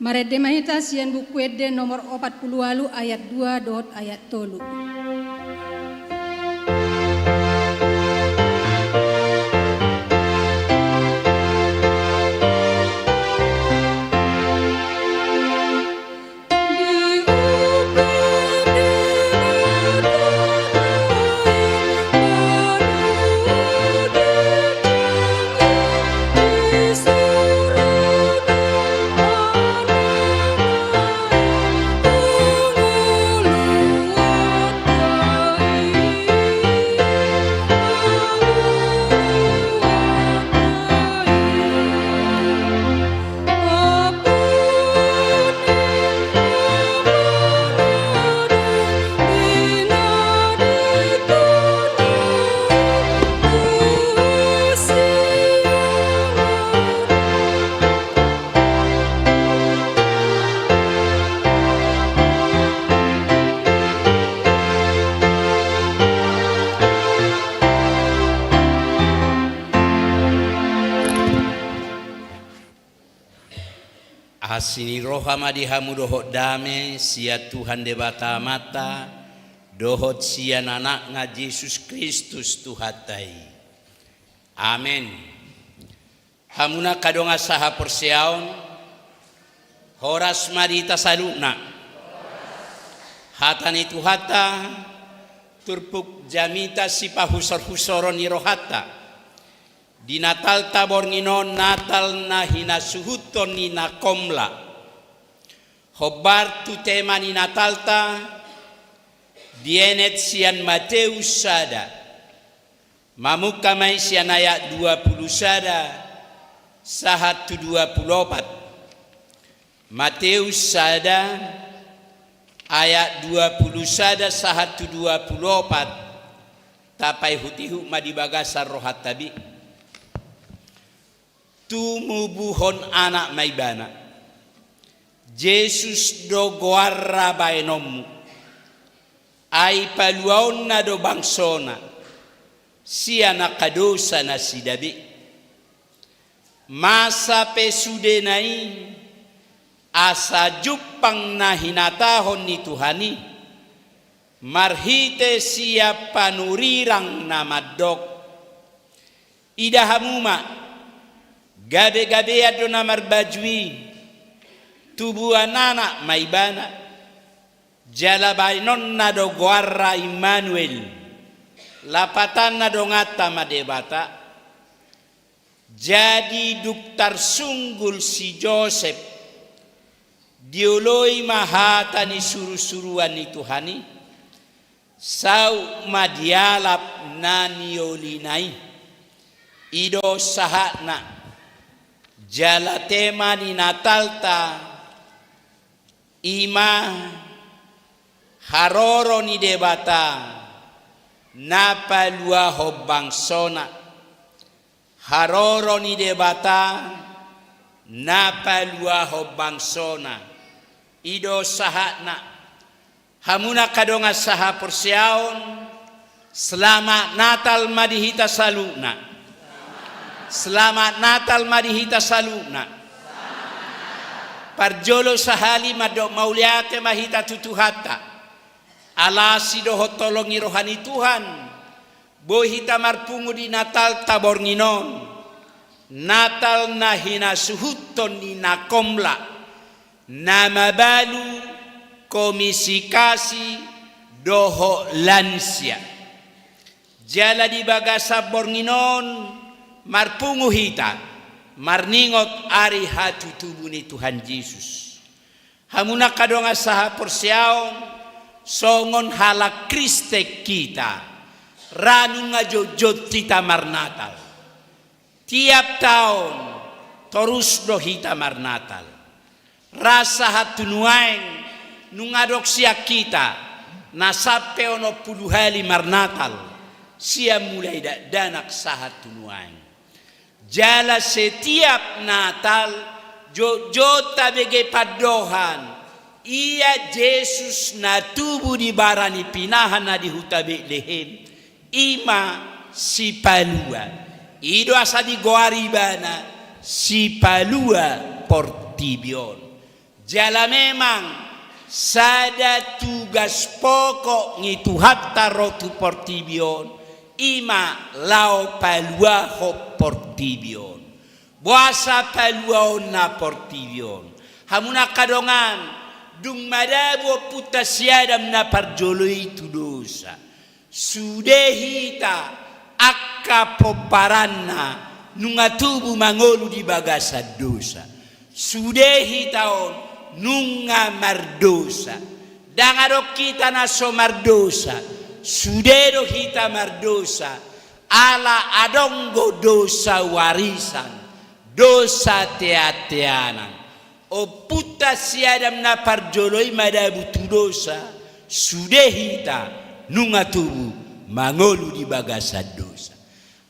Marende ma hita sian Buku Ende nomor opat pulu ualu ayat dua dohot ayat tolu. Asi ni roha ma di hamu dohot dame sian Tuhan Debata Amanta dohot sian Anakna Jesus Kristus Tuhanta i. Amen. Hamu na angka dongan sahaporseaon, horas ma di hita saluhutna. Hata ni Tuhanta, turpuk jamita sipahusorhusoron ni rohanta. Di Natalta borngin on, Natal na hinasuhuton ni na komla. Hombar tu tema ni Natalta, dienet sian Mateus sada. Mamungka ma i sian ayat dua pulu sada sahat tu dua pulu opat. Mateus sada ayat dua pulu sada sahat tu dua pulu opat. Tapaihutihut ma di bagasan rohanta be. Tumubuhon anak ma ibana. Jesus do goarna baenonmu. Ai paluaonna do bangsona sian angka dosa nasida be. Masa pe sudena i, asa jumpang na hinatahon ni Tuhan i, marhite sian panurirang na mandok. Ida hamu ma, gabegabean do na marbaju i, tubuan anak ma ibana, jala baenonna do goarna Immanuel, lapatanna donganta ma Debata. Jadi dung tarsunggul si Josep, dioloi ma hata ni surusuruan ni Tuhan i, saut ma dialap na niolina i. I do sahatna, jala tema ni Natalta, i ma haroro ni Debata na paluahon bangsona. Haroro ni Debata na paluahon bangsona. I do sahatna. Hamu na angka dongan sahaporseaon, selamat Natal ma di hita saluhutna. Selamat Natal ma di hita saluhutna. Parjolo sahali mandok mauliate ma hita tu Tuhanta. Ala asi dohot holong ni roha ni Tuhan, boi hita marpungu di Natalta borngin on. Natal na hinasuhuton ni na komla, na mabalu, komisi kasi, dohot lansia. Jala di bagasan borngin on marpungu hita, marningot ari hatutubu ni Tuhan Jesus. Hamu na angka dongan sahaporseaon, songon halak Kristen hita, ra nunga jotjot hita marnatal. Tiap taon, torus do hita marnatal. Ra sahat tu nuaeng, nunga adong sian hita, na sampe onom pulu hali marnatal, sian mulai dakdanak sahat tu nuaeng. Jala setiap Natal, jotjot tabege pandohan, ia Jesus na tubu di bara ni pinahan na di huta Betlehem, i ma Sipalua. I do asa digoari ibana Sipalua portibi on. Jala memang sada tugas pokok ni Tuhanta ro tu portibi on, i ma laho paluahon portibi on. Boasa paluaonna portibi on? Hamu na angka dongan, dung madabu ompunta si Adam na parjolo i tu dosa, sude hita angka pomparanna nunga tubu mangolu di bagasan dosa. Sude hita on nunga mardosa. Ndang adong hita na so mardosa. Sude do hita mardosa. Ala adong do dosa warisan, dosa teanteanan. Ompunta si Adam na parjolo i madabu tu dosa, sude hita nunga tubu mangolu di bagasan dosa.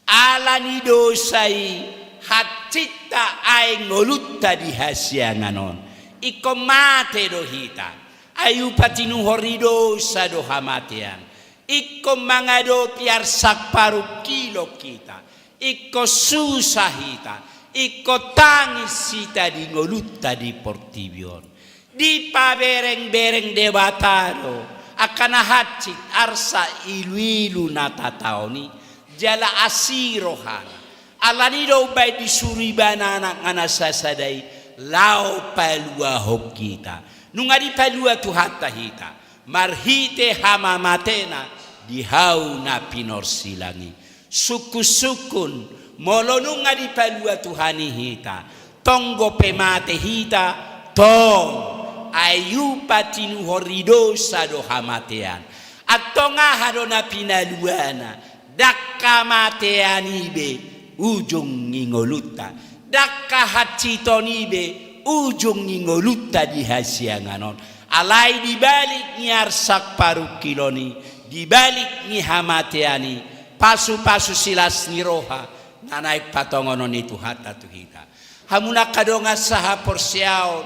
Ala ni dosa i hansit aek ngolunta di hasiangan on. Ingkon mate do hita. Ai upa tinuhor ni dosa do hamatean. Ingkon mangadopi arsak parungkilon hita. Ingkon susah hita, ingkon tangis hita di ngolunta di portibi on. Dipaberengbereng Debata do angka na hansit, arsak, iluilu na tataon i, jala asi rohana. Alani do umbaen disuru ibana Anakna na sasada i laho paluahon hita. Nunga dipalua Tuhanta hita marhite hamamatena di hau na pinorsilang i. Sungkunsungkun, molo nunga dipalua Tuhan i hita, tong dope mate hita, tong, ai upa tinuhor ni dosa do hamatean. Antong aha do na pinaluana? Ndang hamatean i be ujung ni ngolunta. Ndang hahansiton i be ujung ni ngolunta di hasiangan on. Alai di balik ni arsak parungkilon i, di balik ni hamatean i, pasupasu silas ni roha na naeng patongonon ni Tuhanta tu hita. Hamu na angka dongan sahaporseaon,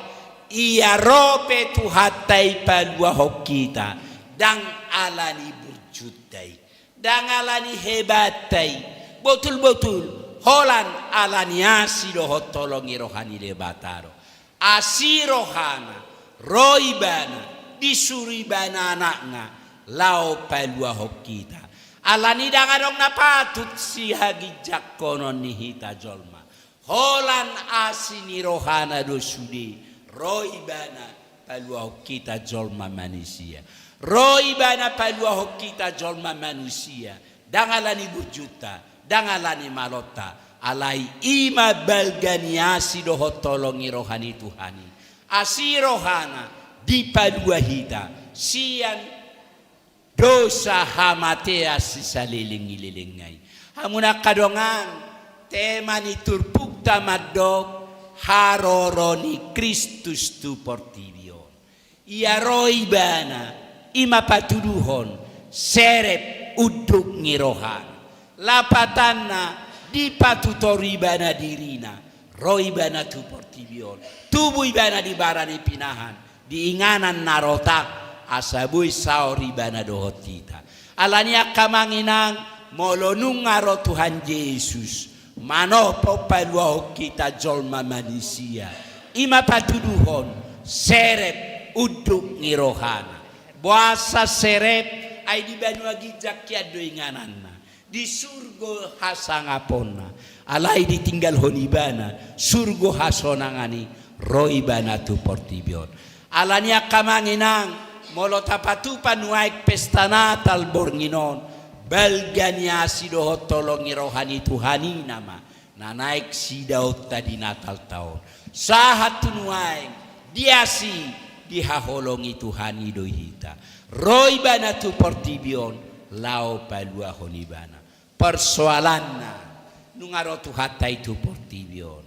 ia ro pe Tuhanta i paluahon hita, ndang alani burjunta i. Ndang alani hebatta i, botul-botul, holan alani asi dohot holong ni roha ni Debata do. Asi rohana, ro ibana, disuru ibana Anakna, laho paluahon hita. Alani ndang adong na patut sihaginjangkonon ni hita jolma. Holan asi ni rohana do sude, ro ibana paluahon hita jolma manisia. Ro ibana paluahon hita jolma manusia. Ndang alani burjunta, ndang alani malonta. Alai i ma balga ni asi dohot holong ni roha ni Tuhan i. Asi rohana dipalua hita sian dosa hamatean si saleleng ni lelengna i. Hamu na angka dongan, tema ni turpukta mandok haroro ni Kristus tu portibi on. Ia ro ibana, i ma patuduhon, serep unduk ni rohana. Lapatanna dipatutor ibana dirina, ro ibana tu portibi on, tubu ibana di bara ni pinahan, di inganan na rotak, asa boi saor ibana dohot hita. Alani angka amang inang, molo nunga ro Tuhan Jesus, manopot paluahon hita jolma manisia. I ma patuduhon, serep unduk ni rohana. Boasa serep, ai di banua ginjang hian do ingananna. Di surgo hasangaponna, alai ditinggalhon ibana surgo hasonangan i, ro ibana tu portibi on. Alani angka amang inang, molo tapatupa nuaeng pesta Natal borngin on, balga ni asi dohot holong ni roha ni Tuhan i nama na naeng sidaonta di Natalta on. Sahat tu nuaeng, di asi, dihaholongi Tuhan i do hita. Ro ibana tu portibi on, laho paluahon ibana. Persoalanna, nunga ro Tuhanta i tu portibi on,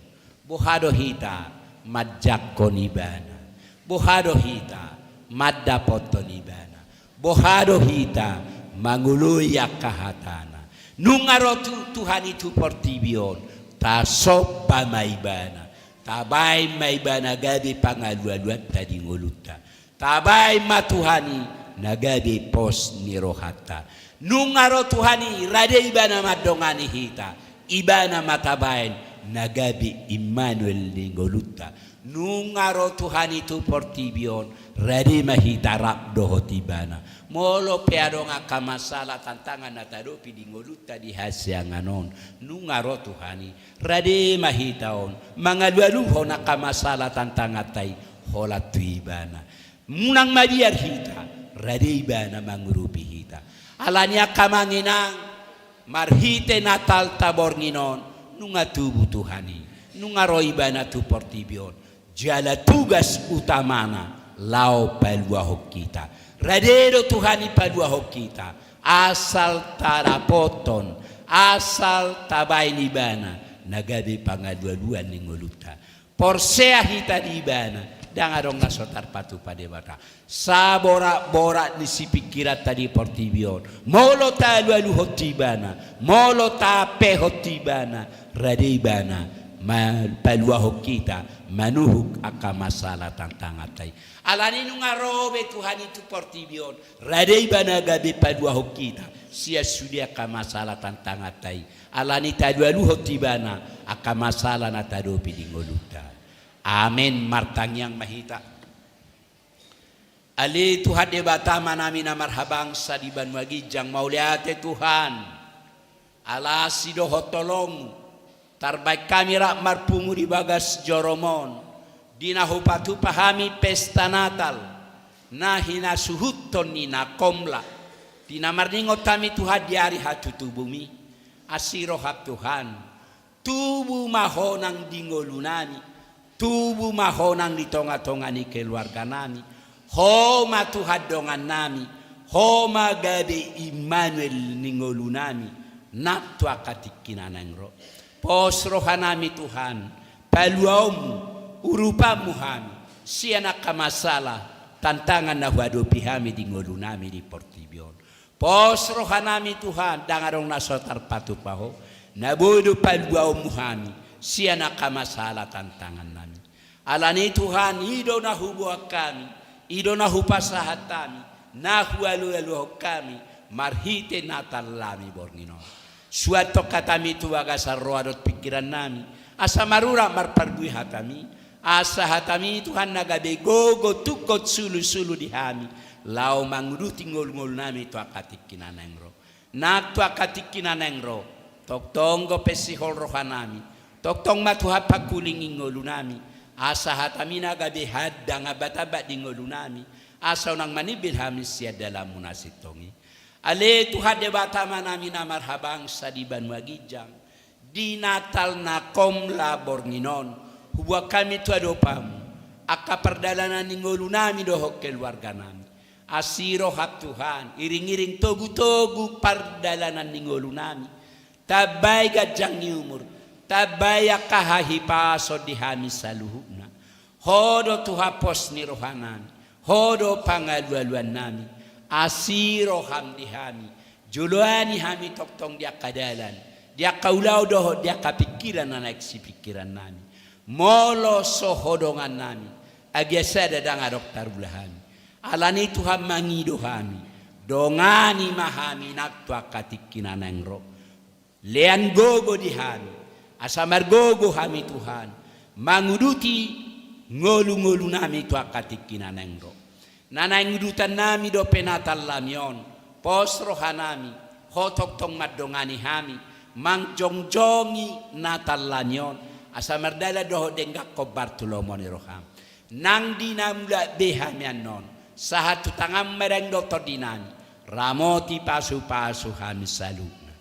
boha do hita manjangkon ibana? Boha do hita mandapothon ibana? Boha do hita mangoloi angka hatana? Nunga ro tu, Tuhan i tu portibi on, tasomba ma ibana, tabaen ma ibana gabe pangalualuanta di ngolunta. Tabaen ma Tuhan i na gabe pos ni rohanta. Nunga ro Tuhan i, rade ibana mandongani hita. Ibana ma tabaen na gabe Immanuel ni ngolunta. Nunga ro Tuhan i tu portibi on, rade ma hita rap dohot Ibana. Molo pe adong angka masalah tantangan na tahadopi di ngolunta di hasiangan on, nunga ro Tuhan i, rade ma hita on mangalualuhon angka masalah tantanganta i holan tu Ibana. Unang mabiar hita, rade Ibana mangurupi hita. Alani i angka amang inang, marhite Natalta borngin on, nunga tubu Tuhan i, nunga ro Ibana tu portibi on. Jala tugas utamana laho paluahon hita. Rade do Tuhan i paluahon hita. Asal tadapothon, asal tabaen Ibana na gabe pangalualuan ni ngolunta. Porsea hita di Ibana, ndang adong na so tarpatupa Debata. Saboratborat ni sipingkiranta di portibi on, molo taalualuhon tu Ibana, molo taapehon tu Ibana, rade Ibana ma-, paluahon hita manuhuk angka masalah tantanganta i. Alani i nunga ro be Tuhan i tu portibi on, rade Ibana gabe paluahon hita sian sude angka masalah tantanganta i. Alani i taalualuhon tu Ibana angka masalah na tahadopi di ngolunta. Amen. Martangiang ma hita. Ale Tuhan Debata Amanami na marhabangsa di banua ginjang, mauliate Tuhan, ala asi dohot holongMu, tarbaen hami rap marpungu di bagas joroMon, di na hupatupa hami pesta Natal, na hinasuhuthon ni na komla, di na marningot hami Tuhan di ari hatutubuMi. Asi rohaM Tuhan, tubu ma Ho nang di ngolunami, tubu ma Ho nang di tongatonga ni keluarganami. Ho ma Tuhan dongannami, Ho ma gabe Immanuel ni ngolunami, nang tu angka tingki na naeng ro. Pos rohanami Tuhan, paluaonMu, urupanMu hami, sian angka masalah, tantangan na huadopi hami di ngolunami di portibi on. Pos rohanami Tuhan, ndang adong na so tarpatupa Ho, na boi do paluaonMu hami, sian angka masalah tantangannami. Alani i Tuhan, i do na huboan hami, i do na hupasahat hami, na hualualuhon hami, marhite Natalnami borngin on. Suanhon hatami tu bagasan roha dohot pingkirannami, asa marurat marparbue hatami, asa hatami Tuhan na gabe gogo tungkot sulusulu di hami, laho manguduti ngolungolunami tu angka tingki na naeng ro. Nang tu angka tingki na naeng ro, tongtong dope sihol rohanami, tongtong ma Tuhan pangkulingi ngolunami, asa hatami na gabe handang ambatambat di ngolunami, asa unang manimbil hami sian dalanMu na sintong i. Ale Tuhan Debata Amanami na marhabangsa di banua ginjang, di Natal na komla borngin on, huboan hami tu adopanMu angka pardalanan ni ngolunami dohot keluarganami. Asi rohaM Tuhan, iringiring togutogu pardalanan ni ngolunami. Tambai ganjang ni umur, tambai angka hahipason di hami saluhutna. Ho do Tuhan pos ni rohanami, Ho do pangalualuannami. Asi rohaM di hami, joloani hami tongtong di angka dalan, di angka ulaon dohot di angka pingkiran na naeng sipingkirannami. Molo so Ho dongannami, agia sada ndang adong tarula hami. Alani i Tuhan mangido hami, dongani ma hami nang tu angka tingki na naeng ro. Lean gogo di hami, asa margogo hami Tuhan, manguduti ngolungolunami tu angka tingki na naeng ro. Na naeng udutannami dope Natalnami on, pos rohanami, Ho tongtong mandongani hami, mangjongjongi Natalnami on, asa mardalan dohot denggan hombar tu lomo ni rohaM. Nang di na mulak be hami annon, sahat tu tanganMu ma daeng dohot tondinami, ramoti pasupasu hami saluhutna.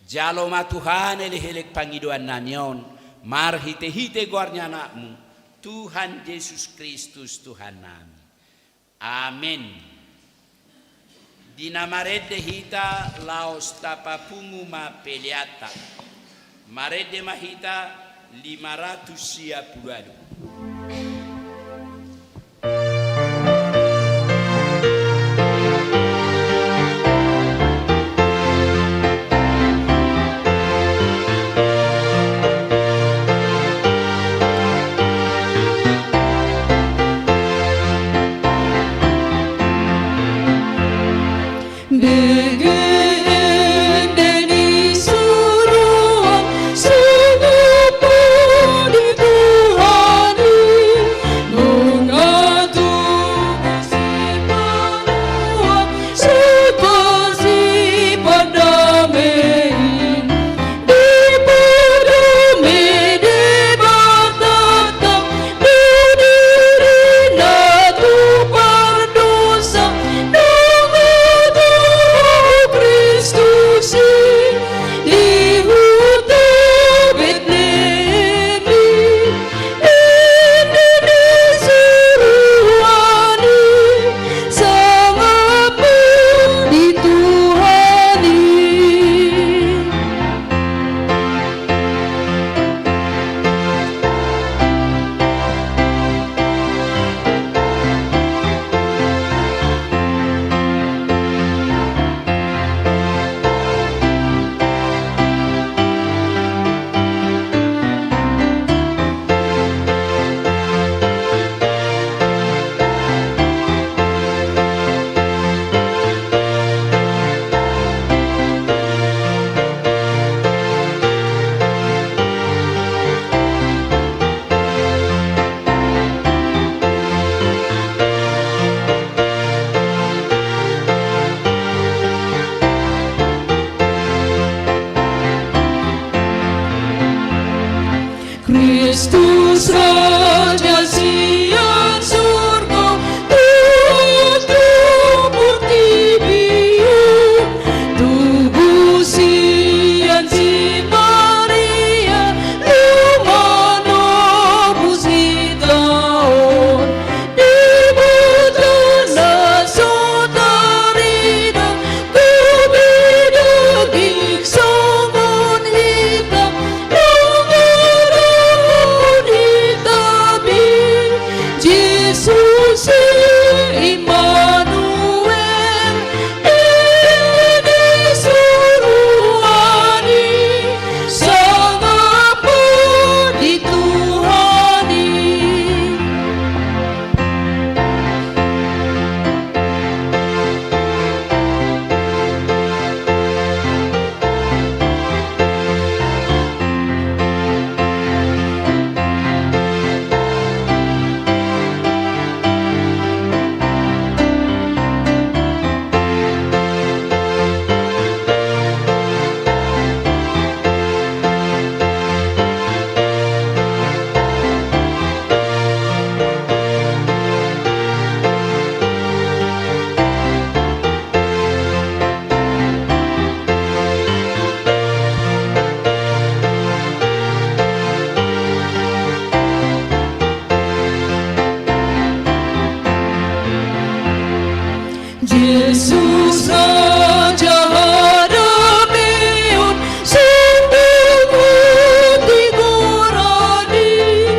Jalo ma Tuhan elek-elek pangidoannami on, marhitehite goar ni AnakMu, Tuhan Jesus Kristus Tuhannami. Amen. Di na marende hita laos tapapungu ma peleanta. Marende ma hita lima ratus sia pulu ualu. Kristus Raja sian surgo, tutu portibi on, tubu sian si Maria, laho manobus hita on. Debata na so tarida, gabe daging songon hita, mangarahon hita be. Jesus Immanuel, i do suruan i, sangap ma di Tuhan i. Jesus Raja hadameon, sumbu ma di goran i,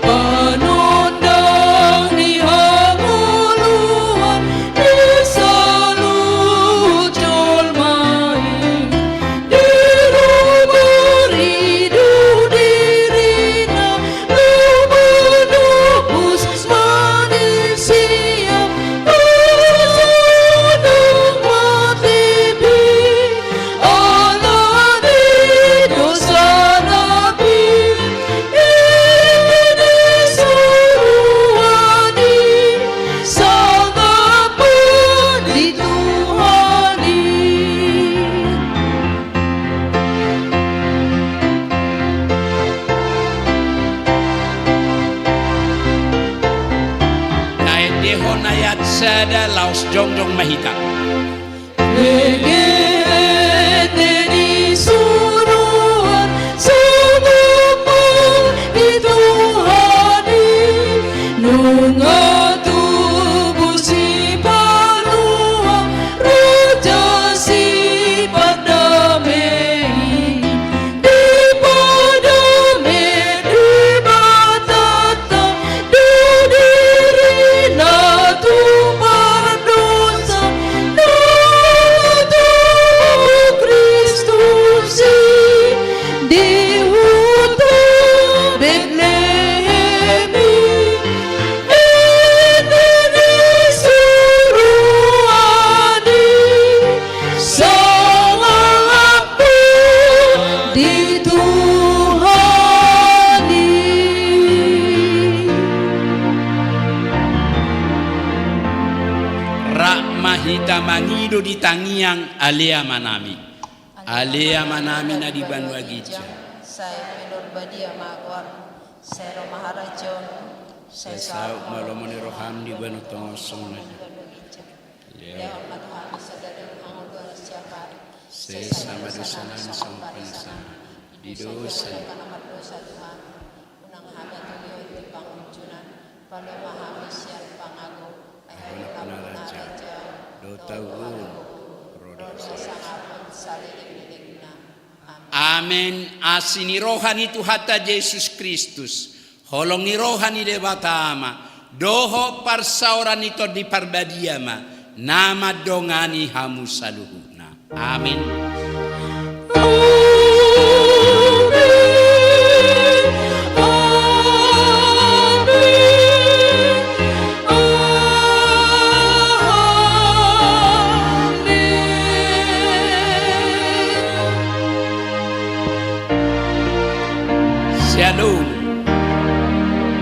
panondang ni hangoluan di saluhut jolma i. Diruburi do dirina, laho manobus manisia, manang mate pe, ala ni dosana pe. I do suruan i, sangap ma di Tuhan i. Na endehon ayat sada laos jongjong ma hita. Leleng ende ni suruan, sangap ma di Tuhan i, nunga tubu Sipalua, Raja Sipandame i. Dipadame Debatanta do dirina tu pardosa, na tubu Kristus i di huta Betlehem i. Ende ni suruan i, sangap ma di Tuhan i. Rap ma hita mangido di tangiang Ale Amanami. Ale Amanami na di banua ginjang, sai pinarbadia ma goarmu, sai ro ma harajaonmu, sai saut ma lomo ni roham di banua tonga on songon na di banua ginjang. Lehon ma tu hami sadari on hangoluan siapari. Sesa ma dosanami songon panasanami di dosa ni angka na mardosa tu hami. Unang hami hatogihon tu pangunjunan, palua ma hami sian pangago, ai Ho do nampuna harajaon dohot hagogoon, ro dohot hasangapon saleleng ni lelengna. Amen. Amen. Asi ni roha ni Tuhanta Jesus Kristus, holong ni roha ni Debata Ama, dohot parsaoran ni Tondi Parbadia ma na mandongani hamu saluhutna. Amen. Amen. Amen. Amen. Shalom.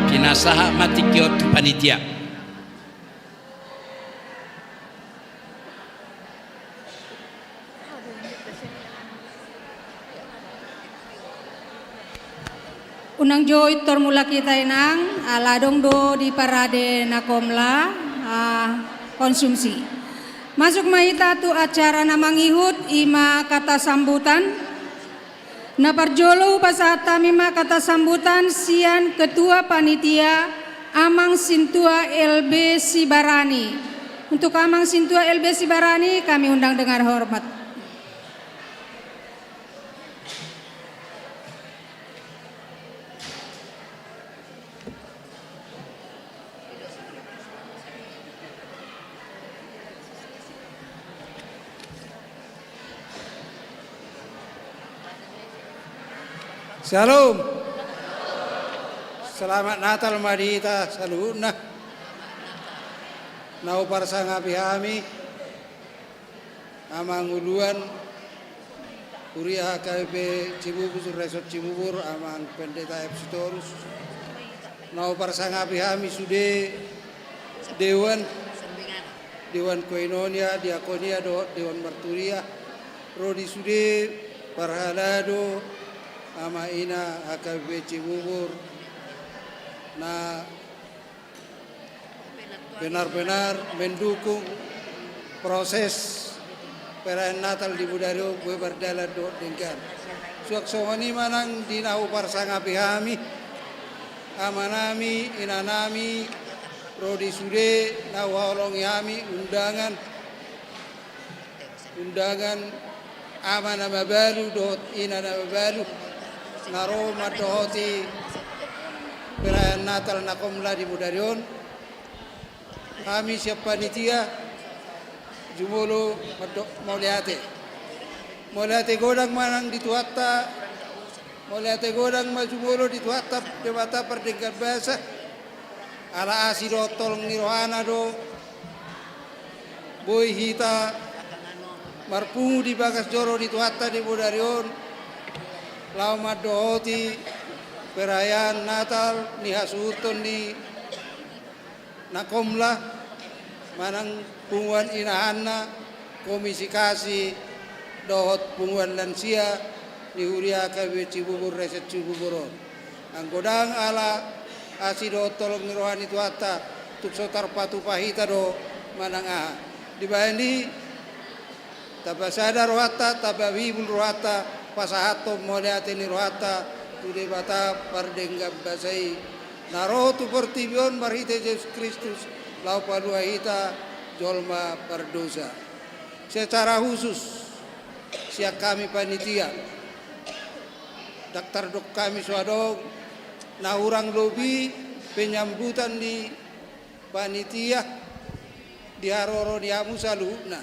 Pinasahat ma tingki on tu panitia. Unang jo pintor mulak hita, Inang, ala adong do di parade Nakomla, ah, konsumsi. Masuk ma hita tu acara na mangihut, i ma kata sambutan. Na parjolo hupasahat hami ma kata sambutan sian Ketua Panitia, Amang Sintua L B Sibarani. Untuk Amang Sintua L B Sibarani, kami undang dengan hormat. Syalom. Selamat Natal ma di hita saluhutna. Na huparsangapi hami, Amang Uluan Huria H K B P Cibubur, Resort Cibubur, Amang Pendeta F Sitorus. Na huparsangapi hami sude dewan, dewan koinonia, diakonia dohot dewan marturia, ro di sude parhalado, ama ina H K B P Cibubur, na benar-benar mendukung proses perayaan Natal di bodari on, boi mardalan dohot denggan. Suang songon i ma nang di na huparsangapi hami, amanami, inanami, ro di sude na huhaholongi hami undangan, undangan ama na mabalu dohot ina na mabalu na ro mandohoti perayaan Natal Nakomla di bodari on. Hami sian panitia jumolo mandok mauliate. Mauliate godang ma nang di Tuhanta, mauliate godang ma jumolo di Tuhanta Debata pardenggan basa. Ala asi dohot holong ni rohana do boi hita marpungu di bagas joro ni Tuhanta di bodari on, laho mandohoti perayaan Natal ni hasuhuton ni Nakomla manang punguan inahanna, Komisi Kasi dohot punguan lansia ni Huria H K B P Cibubur, Resort Cibubur on. Anggo ndang ala asi dohot holong ni roha ni Tuhanta, tung so tarpatupa hita do manang aha. Dibahen i, tamba sada rohanta, tamba bibul rohanta, pasahathon mauliate ni rohanta tu Debata pardenggan basa i, na ro tu portibi on marhite Jesus Kristus, laho palua hita jolma pardosa. Secara khusus, sian hami panitia, ndang tardok hami so adong na hurang lobi penyambutan ni panitia di haroro ni hamu saluhutna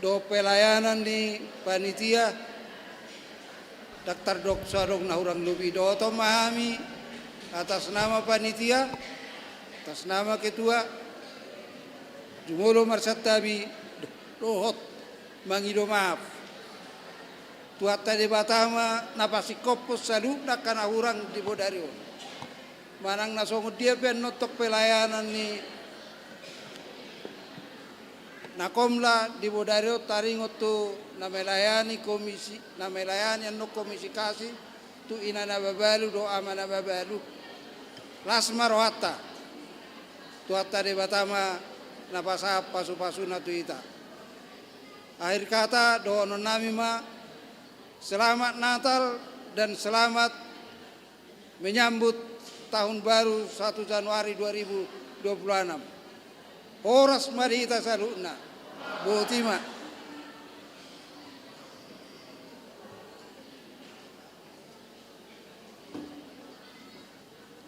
dohot pelayanan ni panitia. Ndang tardok so adong na hurang lobi. Dohoton ma hami atas nama panitia, atas nama ketua, jumolo marsantabi dohot mangido maaf. Tuhanta Debata ma na pasingkophon saluhutna angka na hurang di bodari on. Manang na songon dia pe annon tong pelayanan ni Nakomla di bodari on, taringot tu na melayani komisi, na melayani annon Komisi Kasi, tu ina na mabalu dohot ama na mabalu. Las ma rohanta. Tuhanta Debata ma na pasahat pasupasuna tu hita. Akhir kata, dohonon nami ma, selamat Natal dan selamat menyambut tahun baru satu Januari dua ribu dua puluh enam. Horas ma di hita saluhutna. Boti ma.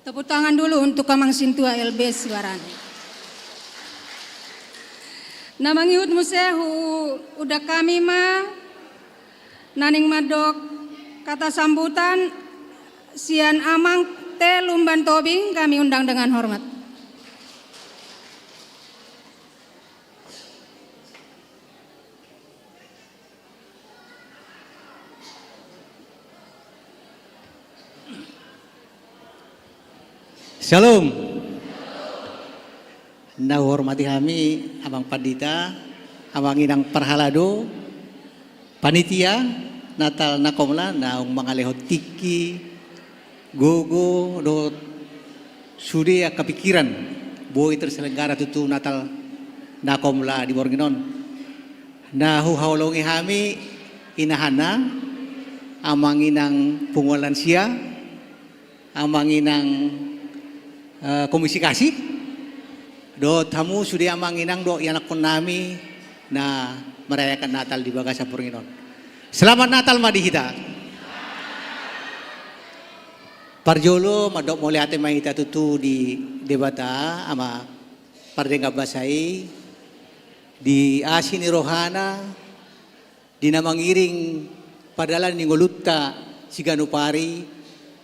Tepuk tangan dulu untuk Amang Sintua L B Sibarani. Na mangihut muse huundang hami ma naeng mandok kata sambutan sian Amang T Lumban Tobing, kami undang dengan hormat. Syalom. Na huhormati hami Amang Pandita, Amang Inang Parhalado, panitia Natal Nakomla naung mangalehon tingki gogo dohot sude angka pikiran boi terselenggara tutu Natal Nakomla di borngin on. Na huhaholongi hami inahana, amang inang punguan lansia, amang inang, eh, komisi kasih, dohot hamu sude amang inang dohot ianakkonnami na merayakan Natal di bagasan borngin on. Selamat Natal ma di hita. Parjolo mandok mauliate ma hita tutu di Debata Ama pardenggan basa i, di asi ni rohana, di na mangiring pardalanan ni ngolunta siganup ari,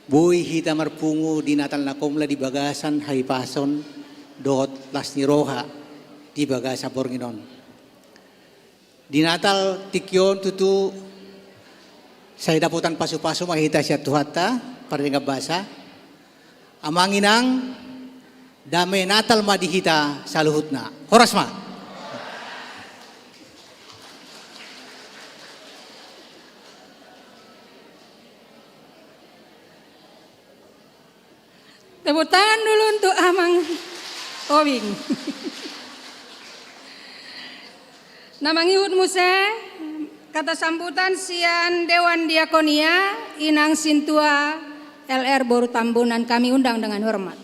boi hita marpungu di Natal Nakomla di bagasan hahipason dohot las ni roha di bagasan borngin on. Di Natal tingki on tutu sai dapotan pasupasu ma hita sian Tuhanta pardenggan basa. Amang inang, dame Natal ma di hita saluhutna. Horas ma. Tepuk tangan dulu untuk Amang Obing. Na mangihut muse kata sambutan sian Dewan Diakonia, Inang Sintua L R boru Tambunan, kami undang dengan hormat.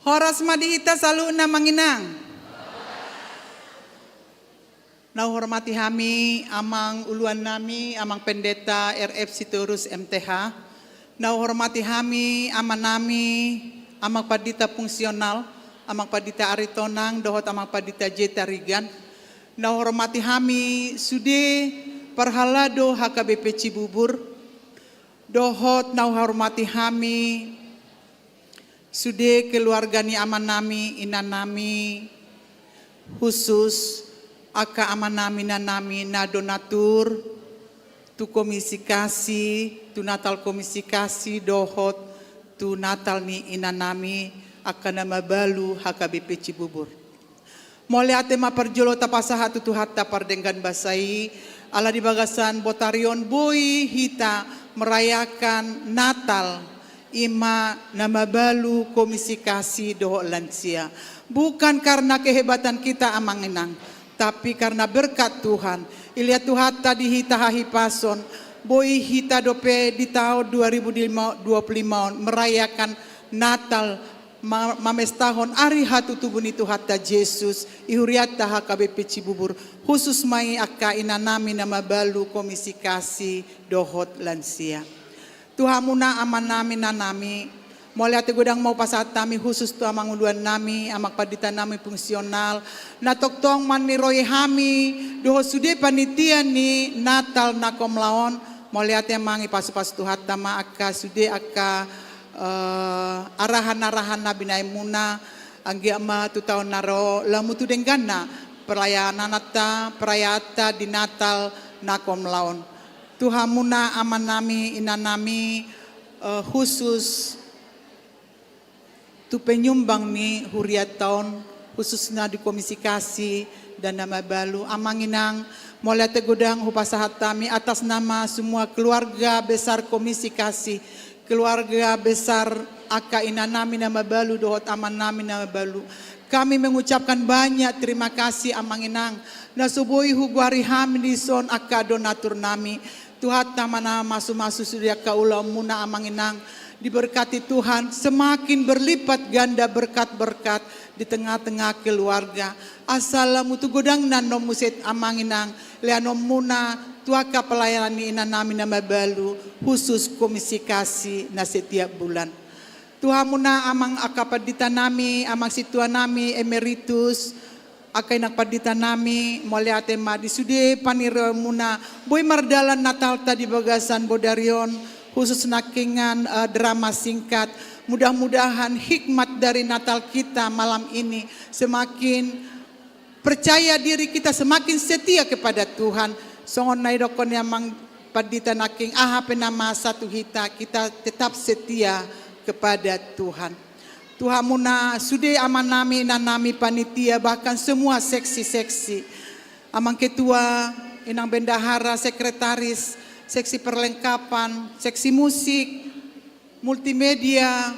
Horas ma di hita saluhutna amang inang. Na huhormati hami amang uluan nami, amang pendeta R F Sitorus M T H. Na huhormati hami ama nami, amang pandita fungsional, amang pandita Aritonang dohot amang pandita J Tarigan. Na huhormati hami sude parhalado H K B P Cibubur, dohot na huhormati hami sude keluarga ni ama nami, ina nami, khusus angka ama nami, ina nami na donatur tu komisi kasih, tu Natal komisi kasih dohot tu Natal ni ina nami angka na mabalu H K B P Cibubur. Mauliate ma parjolo tapasahat tu Tuhanta pardenggan basa i, ala di bagasan botari on boi hita merayakan Natal, i ma na mabalu komisi kasih dohot lansia. Bukan karena kehebatan kita amang inang, tapi karena berkat Tuhan. Dilehon Tuhanta di hita hahipason, boi hita dope di taon dua ribu dua puluh lima on merayakan Natal, ma-, mamestahon ari hatutubu ni Tuhanta Jesus, di hurianta H K B P Cibubur, khusus ma i angka ina nami na mabalu komisi kasih dohot lansia. Tu hamuna ama nami, ina nami, mauliate godang ma hupasahat hami khusus tu amang uluan nami, amang pandita nami fungsional, na tongtong maniroi hami dohot sude panitia ni Natal Nakomla on. Mauliate amang, dipasupasu Tuhanta ma angka sude angka eh, arahan-arahan na binahenmuna, anggiat ma tu taon na ro lamu tu dengganna pelayananta, perayaanta di Natal Nakomla on. Tu hamuna ama nami, ina nami, eh, khusus tu penyumbang ni hurianta on, khususna di komisi kasih dan na mabalu. Amang inang, mauliate godang hupasahat hami atas nama semua keluarga besar komisi kasih, keluarga besar angka ina nami na mabalu dohot ama nami na mabalu. Kami mengucapkan banyak terima kasih amang inang, na so boi hugoari hami dison angka donatur nami. Tuhanta ma na masu-masu sude angka ulaonmuna amang inang. Diberkati Tuhan, semakin berlipat ganda berkat-berkat di tengah-tengah keluarga. Asa lamu tu godangna annon muse amang inang, leanonmuna tu angka pelayanan ni ina nami na mabalu, khusus komisi kasih na setiap bulan. Tu hamuna amang angka pandita nami, amang sintua nami emeritus, angka inang pandita nami, mauliate ma di sude paniroimuna, boi mardalan Natalta di bagasan bodari on, khusus nangkiningan, eh, drama singkat. Mudah-mudahan hikmat dari Natal kita malam ini semakin percaya diri, kita semakin setia kepada Tuhan. Songon na didokkon ni amang pandita nangkin, aha pe na masa tu hita, kita tetap setia kepada Tuhan. Tu hamuna sude amanami, inanami, panitia, bahkan semua seksi-seksi. Amang Ketua, Inang Bendahara, Sekretaris, Seksi Perlengkapan, Seksi Musik, Multimedia,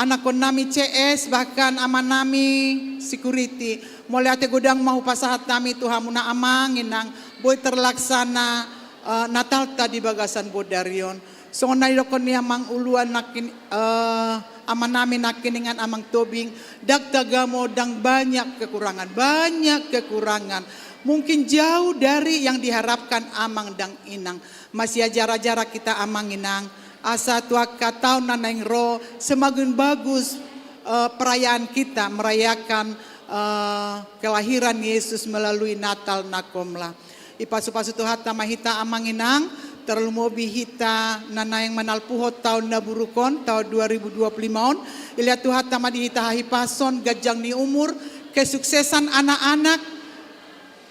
anakkonnami C S, bahkan amanami security. Mauliate godang ma hupasahat hami tu hamuna amang inang, boi terlaksana, eh, Natalta di bagasan bodari on. Songon na didokkon ni amang uluan nangkin-, eh, amanami nangkiningan, amang Tobing, ndang tagamo, ndang banyak kekurangan, banyak kekurangan. Mungkin jauh dari yang diharapkan amang dan inang. Masiajar-ajar hita amang inang, asa tu angka taon na naeng ro semakin bagus, eh, perayaan kita merayakan, eh, kelahiran Yesus melalui Natal Nakomla. Ipasu-pasu Tuhanta ma hita amang inang, tarlumobi hita na naeng manalpuhon taon na buruk on, taon dua ribu dua puluh lima on. Dilehon Tuhanta ma di hita hahipason, ganjang ni umur, kesuksesan anak-anak,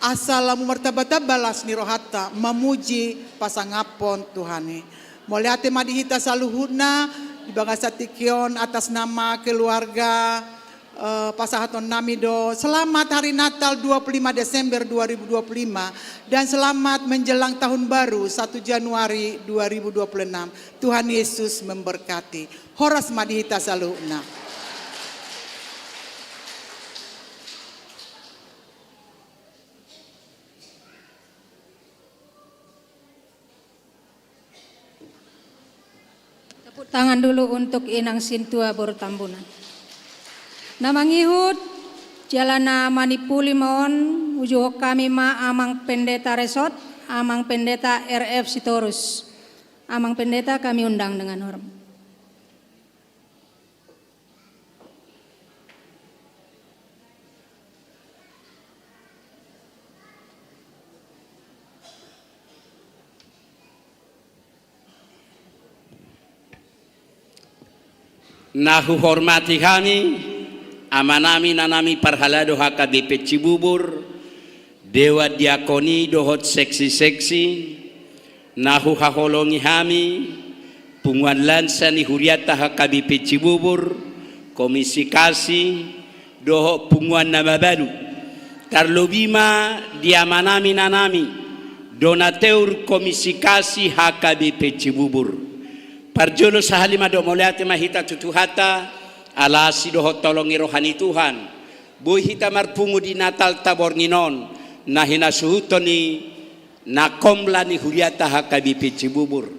asa lamu martamba-tamba las ni rohanta mamuji pasangaphon Tuhan i. Mauliate ma di hita saluhutna, di bagasan tingki on atas nama keluarga, eh, pasahatonnami do selamat Hari Natal dua puluh lima Desember dua ribu dua puluh lima dan selamat menjelang Tahun Baru satu Januari dua ribu dua puluh enam. Tuhan Yesus memberkati. Horas ma di hita saluhutna. Tepuk tangan dulu untuk Inang Sintua boru Tambunan. Na mangihut, jala na manimpuli ma on, hujouhon hami ma Amang Pendeta Resort, Amang Pendeta R F Sitorus. Amang Pendeta, kami undang dengan hormat. Na huhormati hami, amanami, inanami parhalado H K B P Cibubur, dewan diakoni dohot seksi-seksi, na huhaholongi hami, punguan lansia ni hurianta H K B P Cibubur, komisi kasih, dohot punguan na mabalu. Tarlobi ma di amanami, inanami, donatur komisi kasih H K B P Cibubur. Parjolo sahali mandok mauliate ma hita tu Tuhanta, ala asi dohot holong ni roha ni Tuhan. Boi hita marpungu di Natalta borngin on, na hinasuhuton ni Nakomla ni hurianta H K B P Cibubur.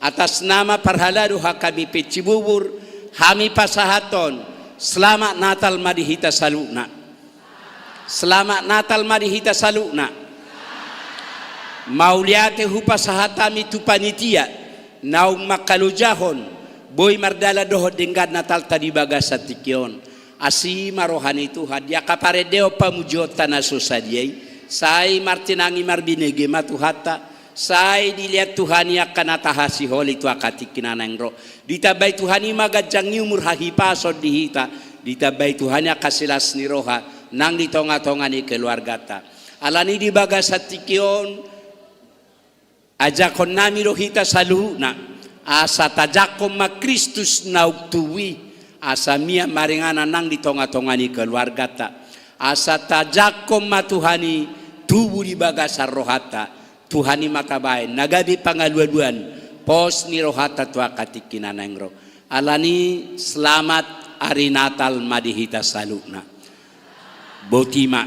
Atas nama parhalado H K B P Cibubur, hami pasahathon, selamat Natal ma di hita saluhutna. Selamat Natal ma di hita saluhutna. Mauliate hupasahat hami tu panitia, naung mangkalojahon, boi mardalan dohot denggan Natalta di bagasan tingki on. Asi ma roha ni Tuhan, di angka parendeon pamujionta na so sadia i, sai martinangi marbinege ma Tuhanta, sai dilehon Tuhan i angka na tahasiholi tu angka tingki na naeng ro. Ditambai Tuhan i ma ganjang ni umur, hahipason di hita, ditambai Tuhan i angka silas ni roha, nang di tonga-tonga ni keluarganta. Alani di bagasan tingki on, ajakhonnami do hita saluhutna, asa tajangkon ma Kristus naung tubu i, asa mian ma ringanan nang di tonga-tonga ni keluarganta. Asa tajangkon ma Tuhan i tubu di bagasan rohanta, Tuhan i ma tabaen, na gabe pangalualuan, pos ni rohanta tu angka tingki na naeng ro. Alani selamat Ari Natal ma di hita saluhutna. Boti ma.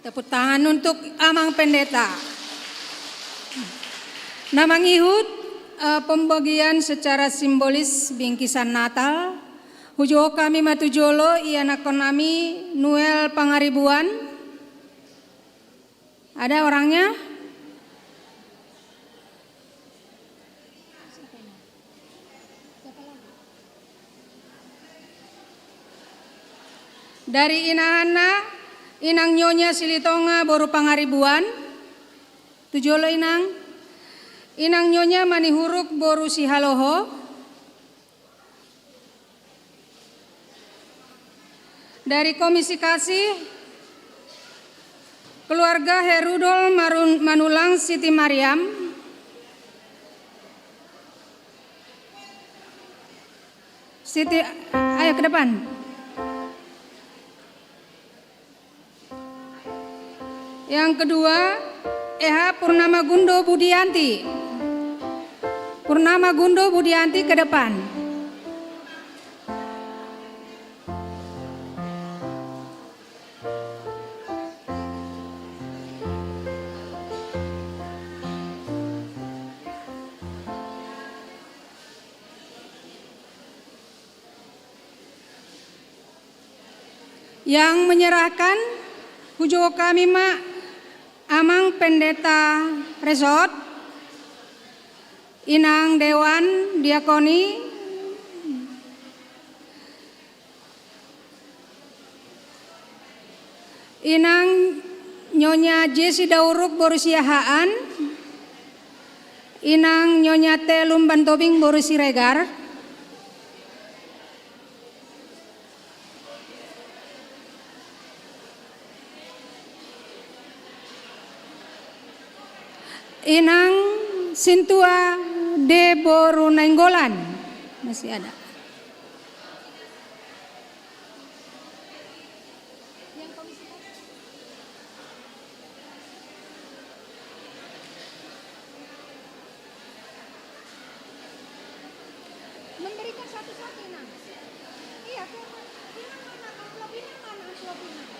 Tepuk tangan untuk Amang Pendeta. Na mangihut, eh, pembagian secara simbolis bingkisan Natal. Hujouhon hami ma tu jolo ianakkonnami Nuel Pangaribuan. Ada orangnya? Dari inahanna, Inang Nyonya Silitonga boru Pangaribuan. Tu jolo, Inang. Inang Nyonya Manihuruk boru Sihaloho. Dari Komisi Kasih, keluarga Herudol Marun-, Manulang Siti Mariam. Siti, ayo ke depan. Yang kedua, Eha Purnama Gundo Budianti. Purnama Gundo Budianti, ke depan. Yang menyerahkan, hujou hami ma Amang Pendeta Resort, Inang Dewan Diakoni, Inang Nyonya Jesi Dauruk boru Siahaan, Inang Nyonya Telum Bantobing boru Siregar, Inang Sintua de boru Nainggolan. Masih ada. Memberikan satu-satu, Inang. Iya, ke, Inang mana amplop, Inang mana amplop, Inang?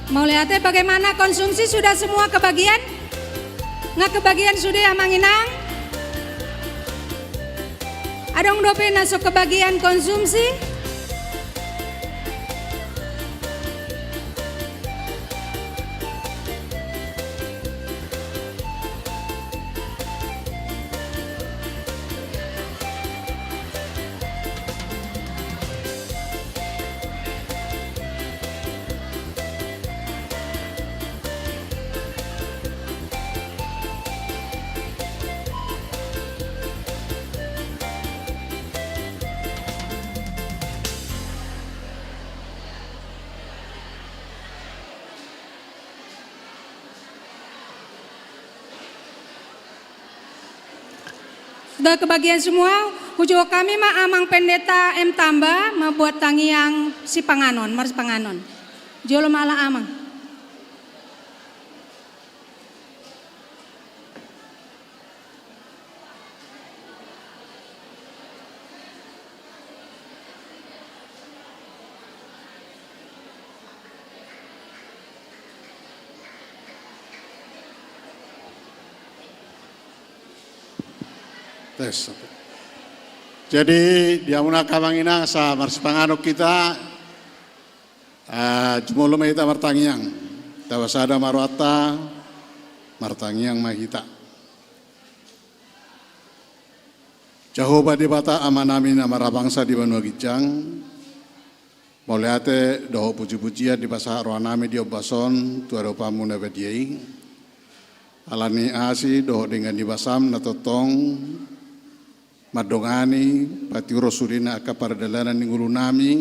Mauliate, bagaimana konsumsi, sudah semua kebagian? Nga kebagian sude, Amang Inang? Adong dope na so kebagian konsumsi? Sudah kebagian semua? Hujohon hami ma Amang Pendeta M Tamba mambuat tangiang sipanganon, marsipanganon. Jolo ma ala Amang. Tes. Jadi, di hamuna angka amang inang, asa marsipanganon hita. Ah, jumolo ma hita martangiang. Tapasada ma rohanta, martangiang ma hita. Jahowa Debata Amanami na marhabangsa di banua ginjang, mauliate dohot pujipujian dipasahat rohanami di ombas on tu adopanmu na badia i. Ala ni asi dohot denggan ni basam na tongtong mandongani, patiur sudena angka pardalanan ni ngolunami,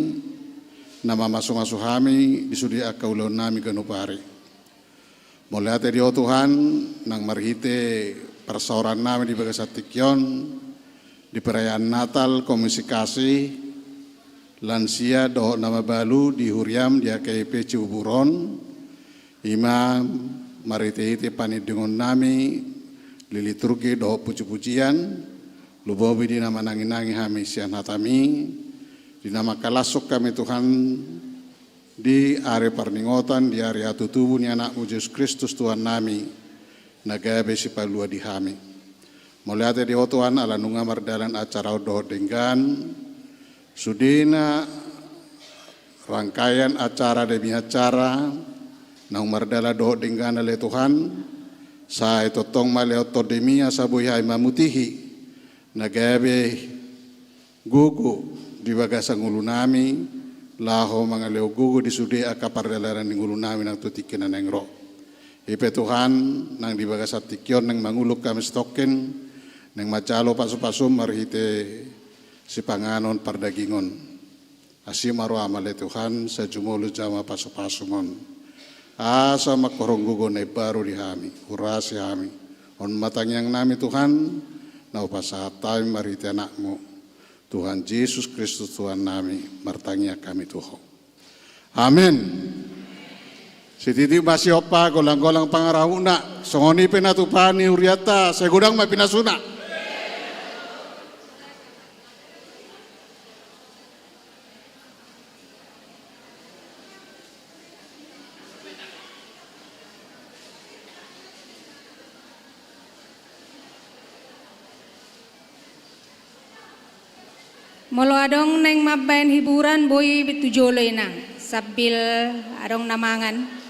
na mamasumasu hami di sude angka ulaonnami ganup ari. Mauliate di Ho Tuhan, nang marhite parsaorannami di bagasan tingki on, di perayaan Natal, Komisi Kasih, lansia dohot na mabalu di huriam di H K I P Cibubur on, i ma marhitehite panindingonnami di liturgi dohot pujipujian, lumobi di na mananginangi hami sian hatami, di na mangkalashon hami Tuhan, di ari parningotan, di ari hatutubu ni Anakmu Jesus Kristus Tuhannami, na gabe sipalua di hami. Mauliate di Ho Tuhan, ala nunga mardalan acara on dohot denggan, sudena rangkaian acara demi acara, naung mardalan dohot denggan ale Tuhan, sai tongtong ma lehon Tondim i asa boi hami mamutihi, na gabe gogo di bagasan ngolunami, laho mangalehon gogo di sude angka pardalanan ni ngolunami nang tu tingki na naeng ro. I pe Tuhan, nang di bagasan tingki on naeng manguluk hami sitongkin, naeng manjalo pasupasum marhite sipanganon pardagingon. Asi ma roham ale Tuhan, sai jumolo jama pasupasum on. Asa mangkorhon gogo na imbaru di hami, hurasi hami. On ma tangiangnami Tuhan, na hupasahat hami marhite Anakmu, Tuhan Jesus Kristus Tuhannami, martangiang hami tu Ho. Amen. Sititi ma sihompa, golanggolang pangarahutna, songon i pe na tupa ni hurianta, sai godang ma pinasuna. Molo adong naeng mambaen hiburan, boi tu jolo i nang, sambil adong na mangan.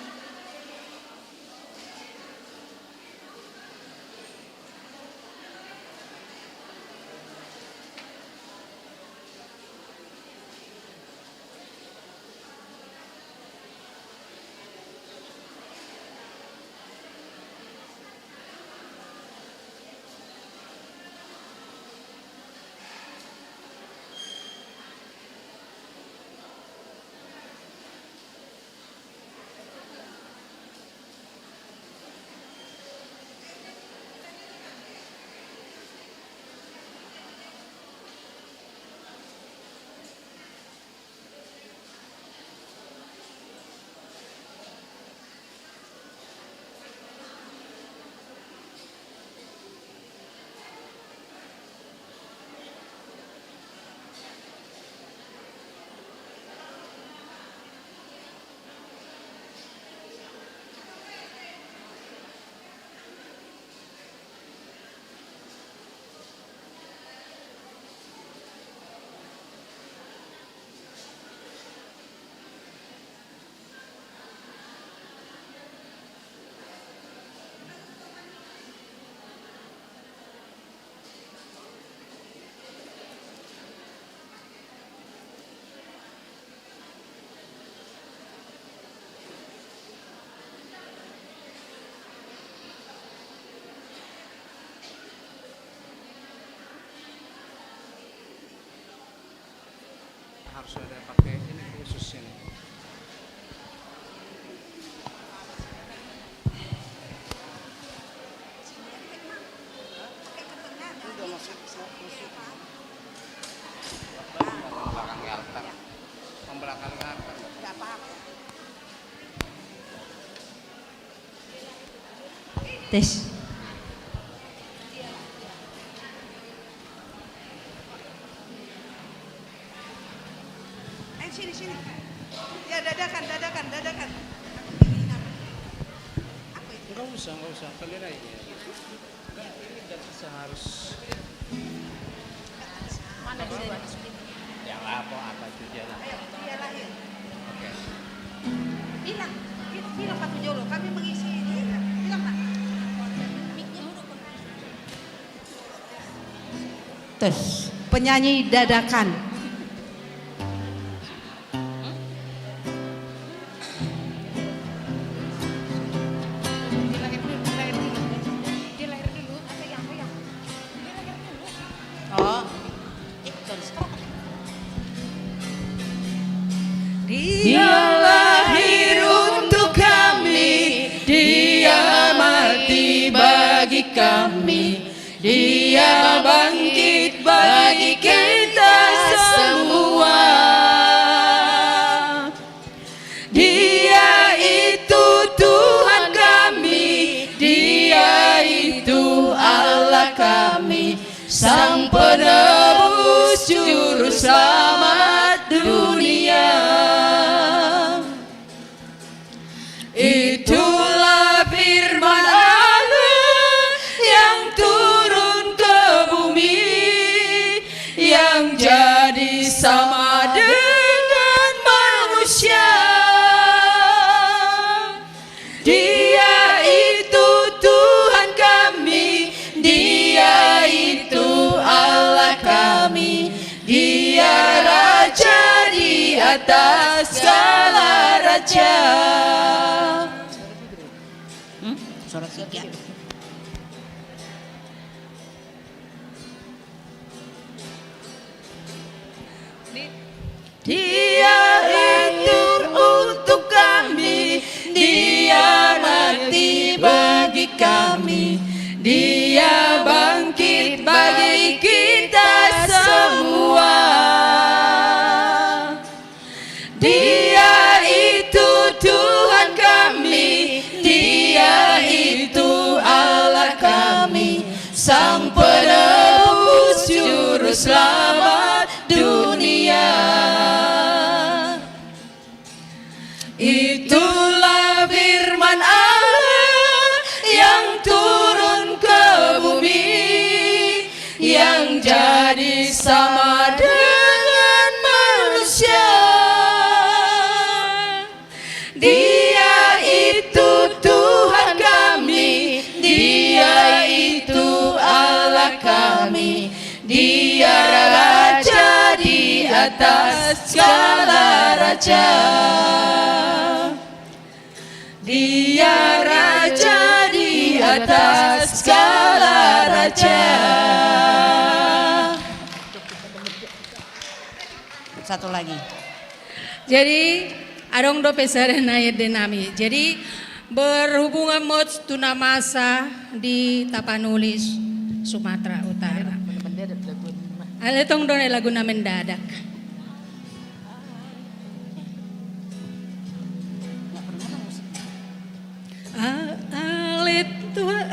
Harus ada pakai ini khusus ini. Udah masuk, masuk. Tes. Ayo, sini, sini. Ya, dadakan, dadakan, dadakan. Apa itu? Nggak usah, nggak usah. Kalian aja. Nggak, ini nggak bisa, harus. Mana dulu? Yang apa, apa itu jalan? Ayo, dia lahir. Oke. Bilang, bi-, bilang Pak Tujolo, kami mengisi ini. Bilang, Pak. Mic-nya mundur, Pak. Tes, penyanyi dadakan. Dia lahir dulu, dia lahir dulu. Dia lahir dulu. Apa yang, apa yang? Dia lahir dulu. Oh. Eh, sorry, sorry. Dia lahir untuk kami, Dia mati bagi kami, Dia bangkit bagi kita semua. Dia itu Tuhan kami, Dia itu Allah kami, Sang Penebus, Juru Selamat dunia. Itulah firman Allah yang turun ke bumi, yang jadi sama dengan manusia. Dia itu Tuhan kami, Dia itu Allah kami, Dia Raja di atas segala raja. Hmm? Suara tiga. Dia lahir untuk kami, Dia mati bagi kami, Dia bangkit bagi kita semua. Dia itu Tuhan kami, Dia itu Allah kami, Sang Penebus, Juru Selamat dunia. Itulah firman Allah yang turun ke bumi, yang jadi sama dengan manusia. Dia itu Tuhan kami, Dia itu Allah kami, Dia Raja di atas segala raja. Dia Raja di atas segala raja. Satu lagi. Jadi, adong dope sada na ende nami. Jadi, berhubungan mot tu na masa di Tapanuli, Sumatera Utara. Ale tong do na lagu na mendadak. A-, ale Tuhan.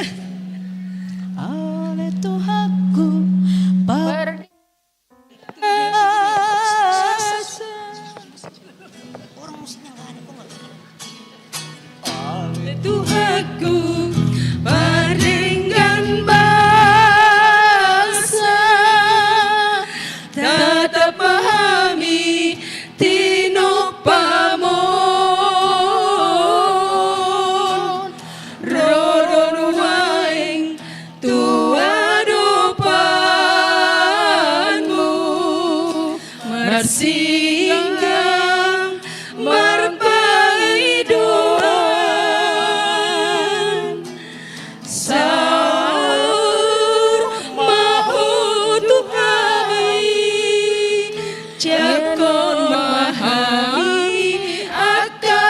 Ale Tuhanku, par- Orang musiknya nggak ada, kok nggak bisa? Ale Tuhanku, pardenggan basa, tatap ma hami tinopamon, ro do nuaeng tu adopanmu, marsinggang marpangidoan. Saur ma Ho tu hami, jangkon ma hami angka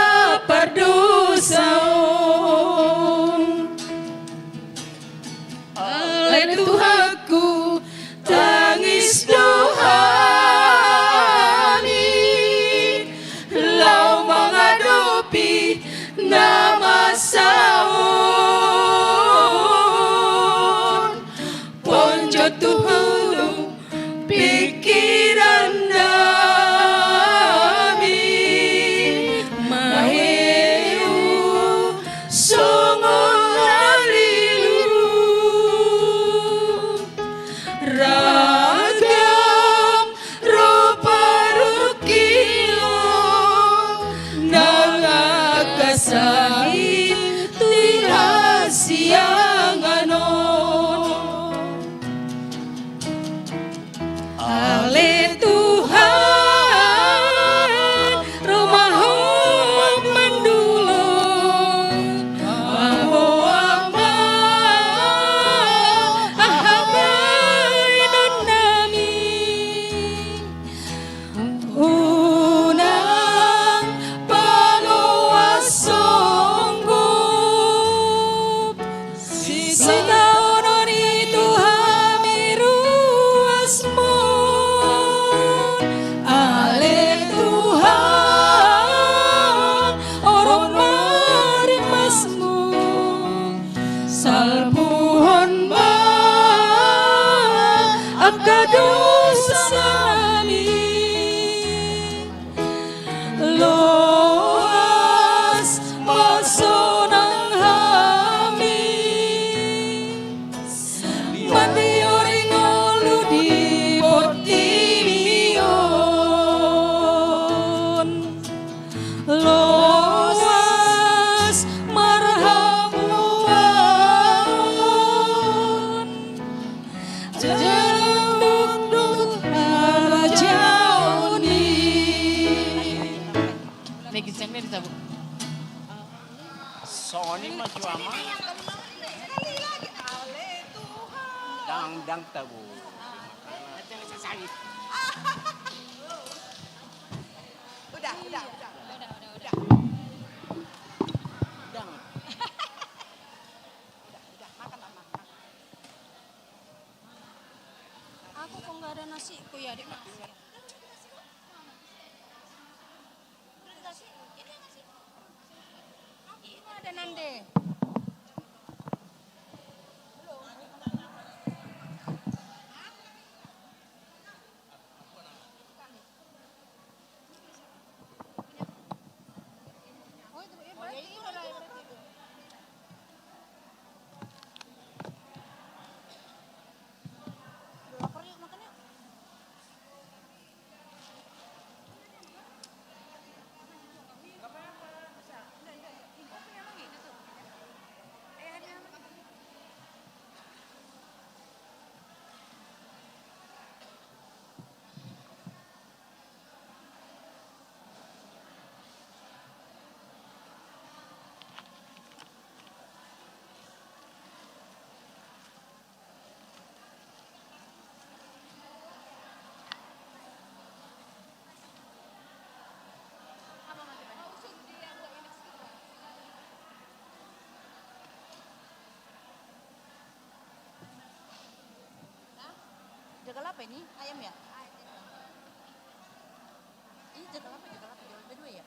pardosa on. Ale Tuhanku, tangis do hami laho mangadopi na masa on. Tahi tu hasiangan on. Ale Tuhan, ro ma Ho mandungkon, paboa ma aha bahenonnami. Unang paloas songgop, sitaonon i tu hami ruasmon. Ale Tuhan, oron ma rimasmon. Salpuhon ma angka dosanami. Loas ma sonang hami mandiori ngolu di portibi on. Loas marhamuaon jala dokdok harajaon i. Nai, gincang nai di tabok. Songon i ma jo ama. Dang, dang tabok. Udah, udah, udah. Udah, udah, udah. Udah, udah, makan, makan, makan. Aku kok nggak ada nasiku ya, Dek? Nasi. Ini nasi. Ini ada nande. Jagal apa ini? Ayam ya? Ini jagal apa? Jagal apa? Jagal B dua ya?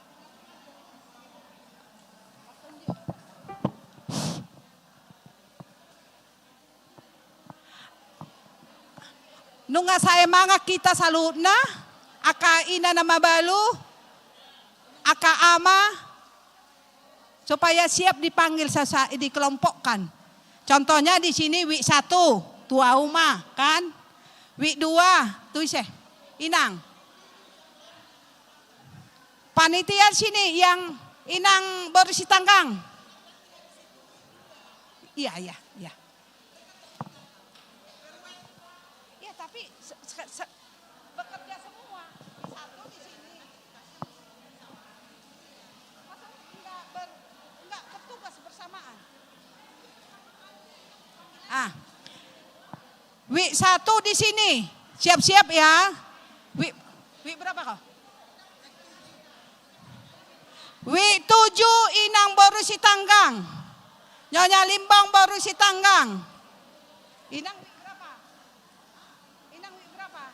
Nunga sae mangan hita saluhutna, angka ina na mabalu, angka ama, supaya siap dipanggil sasa-, dikelompokkan. Contohnya di sini week satu, tuahu ma, kan? Week dua, tu ise? Inang. Panitia sini yang Inang boru Sitanggang. Iya, iya, iya. Ya, tapi se-, se-, se-, bekerja semua. Di satu, di sini. Masa nggak ber-, nggak bertugas bersamaan? Ah. Week satu di sini. Siap-siap ya. Week, week berapa kau? Week tujuh Inang boru Sitanggang. Nyonya Limbong boru Sitanggang. Inang week berapa? Inang week berapa?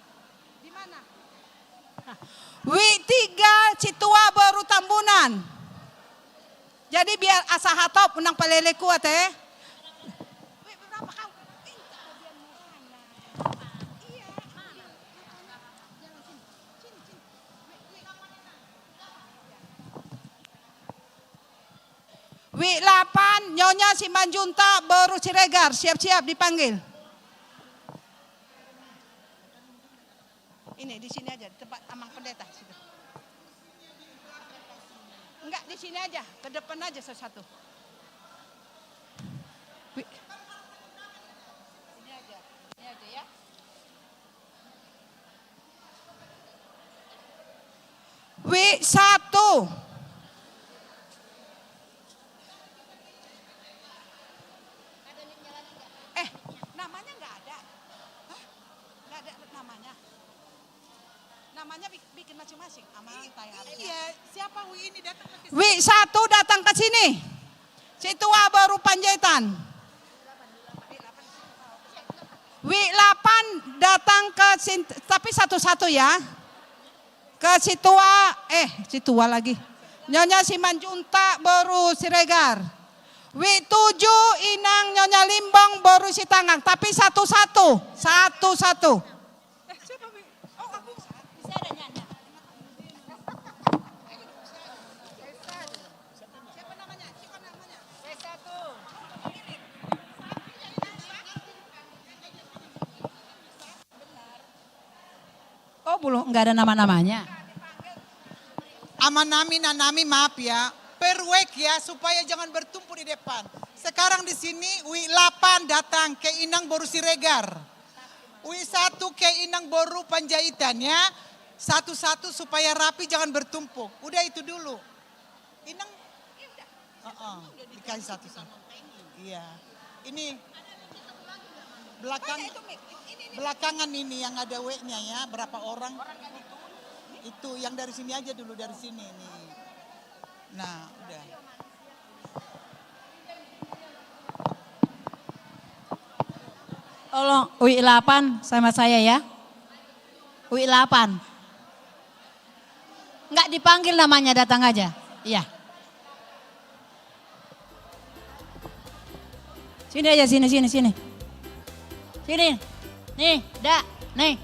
Di mana? Week tiga Situa boru Tambunan. Jadi biar asa hatop, unang palele kuat, eh. Week berapa kau? Iya. Mana? Jangan sini. Sini, sini. Week, week. Week delapan, Nyonya Simanjuntak boru Siregar, siap-siap dipanggil. Ini, di sini aja, di tempat Amang Pendeta, situ. Enggak, di Sini aja, ke depan aja satu-satu. Wi-, sini aja, sini aja ya. Wi satu. Eh, namanya nggak ada. Hah? Nggak ada namanya. Namanya bi-, bikin masing-masing. Aman, Tayarnya. Iya, siapa Wi ini datang ke sini? Wi satu datang ke sini. Si tua boru Panjaitan. Wi delapan datang ke sini, tapi satu-satu ya. Ke si tua, eh, si tua lagi. Nyonya Simanjuntak boru Siregar. Wi tujuh, Inang Nyonya Limbong boru Sitanggang, tapi satu-satu, satu-satu. Eh, siapa, Wi? Oh, aku. Bisa ada nyanyi. Siapa namanya? Siapa namanya? Saya satu. Oh, belum, nggak ada nama-namanya. Amanami, nanami, maaf ya. Per wijk ya, supaya jangan bertumpuk di depan. Sekarang di sini, Wi delapan datang ke Inang boru Siregar. Wi satu ke Inang boru Panjaitan ya. Satu-satu supaya rapi, jangan bertumpuk. Udah itu dulu. Inang. Heeh, dikasih satu sama. Iya. Ini belakang, belakangan ini yang ada W-nya ya, berapa orang? Itu yang dari sini aja dulu, dari sini nih. Nah, udah. Tolong, Wi delapan sama saya ya. Wi delapan. Nggak dipanggil namanya, datang aja. Iya. Sini aja, sini, sini, sini. Sini. Nih, dak, nih.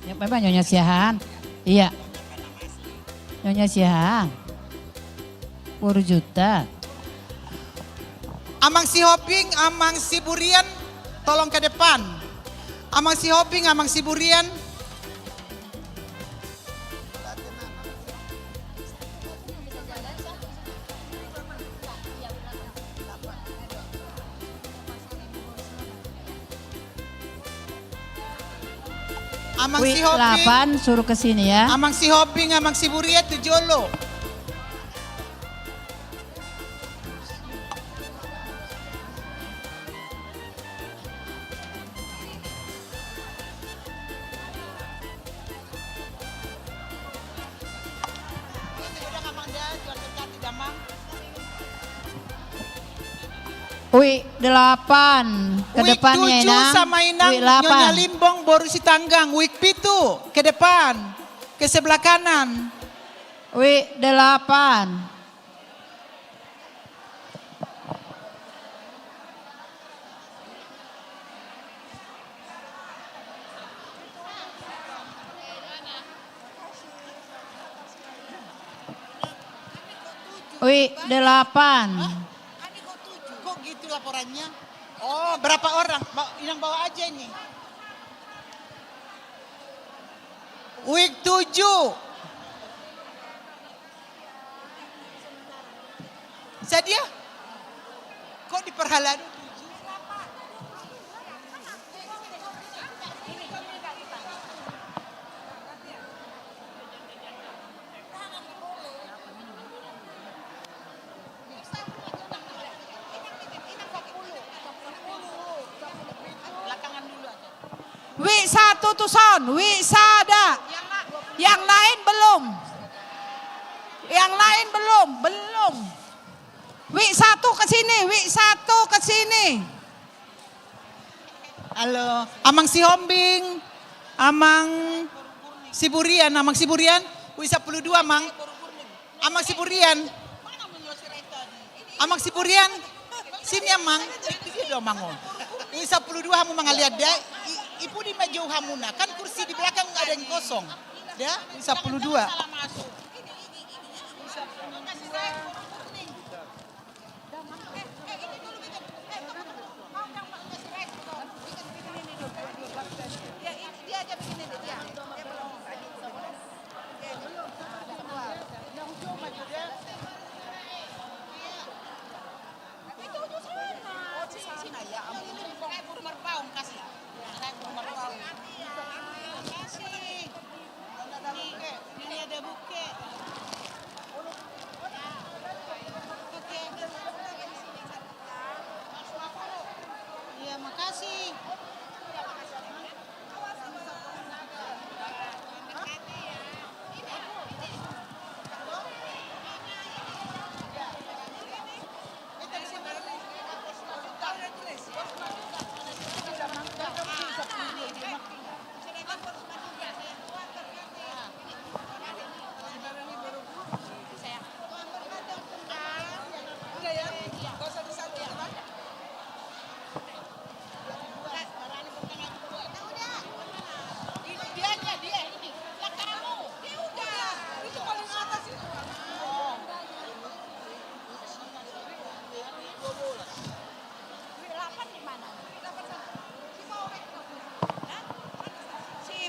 Ya, memang Nyonya Siahaan. Iya. Nyonya Siahaan. Boru Juntak. Amang Sihombing, Amang Siburian, tolong ke depan. Amang Sihombing, Amang Siburian. Amang Wi Sihombing, delapan, suruh ke sini ya. Amang Sihombing, Amang Siburian tu jolo. Wi delapan, ke depannya, Inang. Wi tujuh sama Inang, Wi delapan. Nyonya Limbong boru Sitanggang, Wi pitu, ke depan, ke sebelah kanan. Wi delapan. Wi delapan. Hah? Kok gitu laporannya? Oh, berapa orang? Ba-, Inang bawa aja ini. Wi tujuh. Sadia? Kok diperhalado? Wi satu tuson, Wi sada. Yang lain belum. Yang lain belum, belum. Wi satu ke sini, Wi satu ke sini. Halo, Amang Sihombing, Amang Siburian, Amang Siburian, Wi sapuluh dua, Amang. Amang Siburian. Amang Siburian. Sini, Amang. Dia do, Amang, oh. Wi sapuluh dua hamu mangaliat da. I, i pudi ma jou hamuna. Kan kursi di belakang ada yang kosong. Da, Wi sapuluh dua.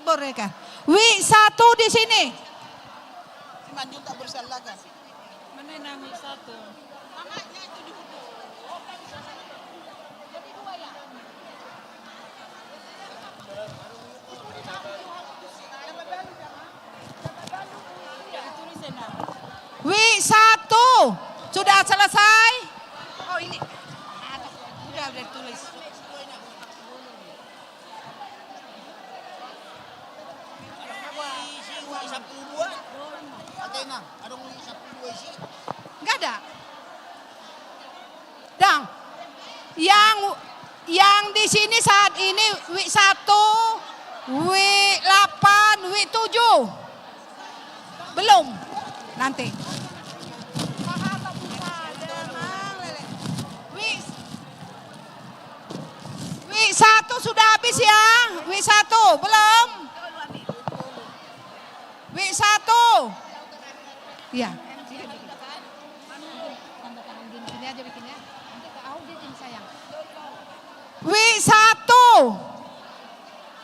Mereka. Wik satu di sini. Si Manjung tak bersalah kan? Mana yang wik satu? Wik satu sudah selesai. Oh, ini. Ada. Udah, udah ditulis. Nggak ada. Dang. Yang, yang di sini saat ini wik satu, wik delapan, wik tujuh. Belum. Nanti. Wik, wik satu sudah habis ya? Wik satu belum? Wik satu. Iya. Tanda tangan gini, gini aja bikin ya. Nanti ke Audi tim sayang. Wik satu.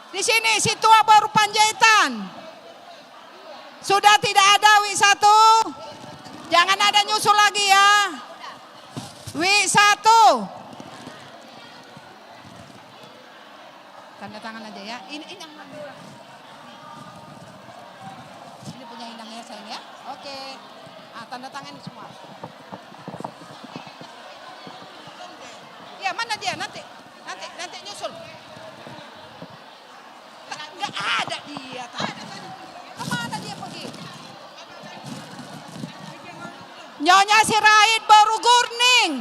Di sini, si Tua Boru Panjaitan. Sudah tidak ada wik satu. Jangan ada nyusul lagi ya. Wik satu. Tanda tangan aja ya. Ini, ini yang mana? Ini punya Inang ya, sayang ya. Oke. Ah, tanda tangan semua. Ya, mana dia? Nanti, nanti, nanti nyusul. Tak, nggak ada dia, tak. Kemana dia pergi? Nyonya Sirait Boru Gurning.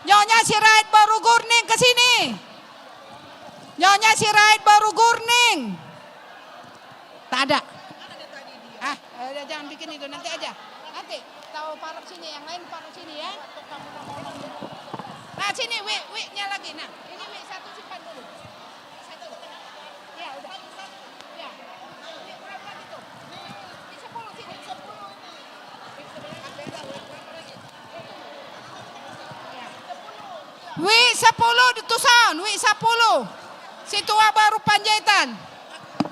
Nyonya Sirait Boru Gurning ke sini. Nyonya Sirait Boru Gurning. Tak ada. Ah, eh, udah, jangan bikin itu, nanti aja. Nanti tahu parok sini, yang lain parok sini ya. Nah, sini wik, wiknya lagi. Nah, ini wik satu simpan dulu. Satu. Ya, udah. Ya. Wik berapa lagi tuh? Wik sepuluh sini. Wik sepuluh tu son, wik sepuluh. Si Tua Boru Panjaitan.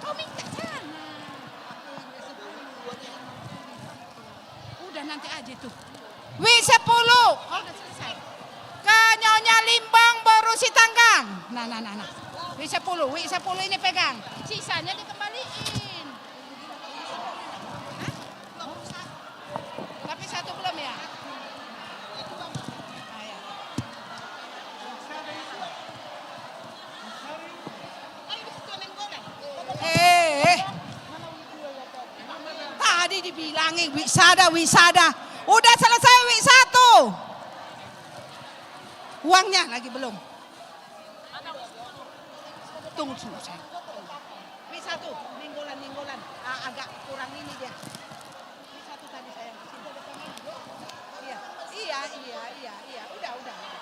Kau minta sana. Udah, nanti aja tuh. Wik sepuluh. Oh, udah selesai. Ke Nyonya Limbang Boru Sitanggang. Nah, nah, nah, nah. Wik sepuluh, wik sepuluh ini pegang. Sisanya dikembaliin. Hah? Tapi satu belum ya? Ah, ya. Eh, eh. Tadi dibilangin wik sada, wik sada. Udah selesai wik satu. Uangnya lagi belum. Tunggu, tunggu, sayang. Wik satu, minggolan, minggolan. Ah, agak kurang ini dia. Wik satu tadi, sayang, di sini. Iya, iya, iya, iya, iya. Udah, udah, udah.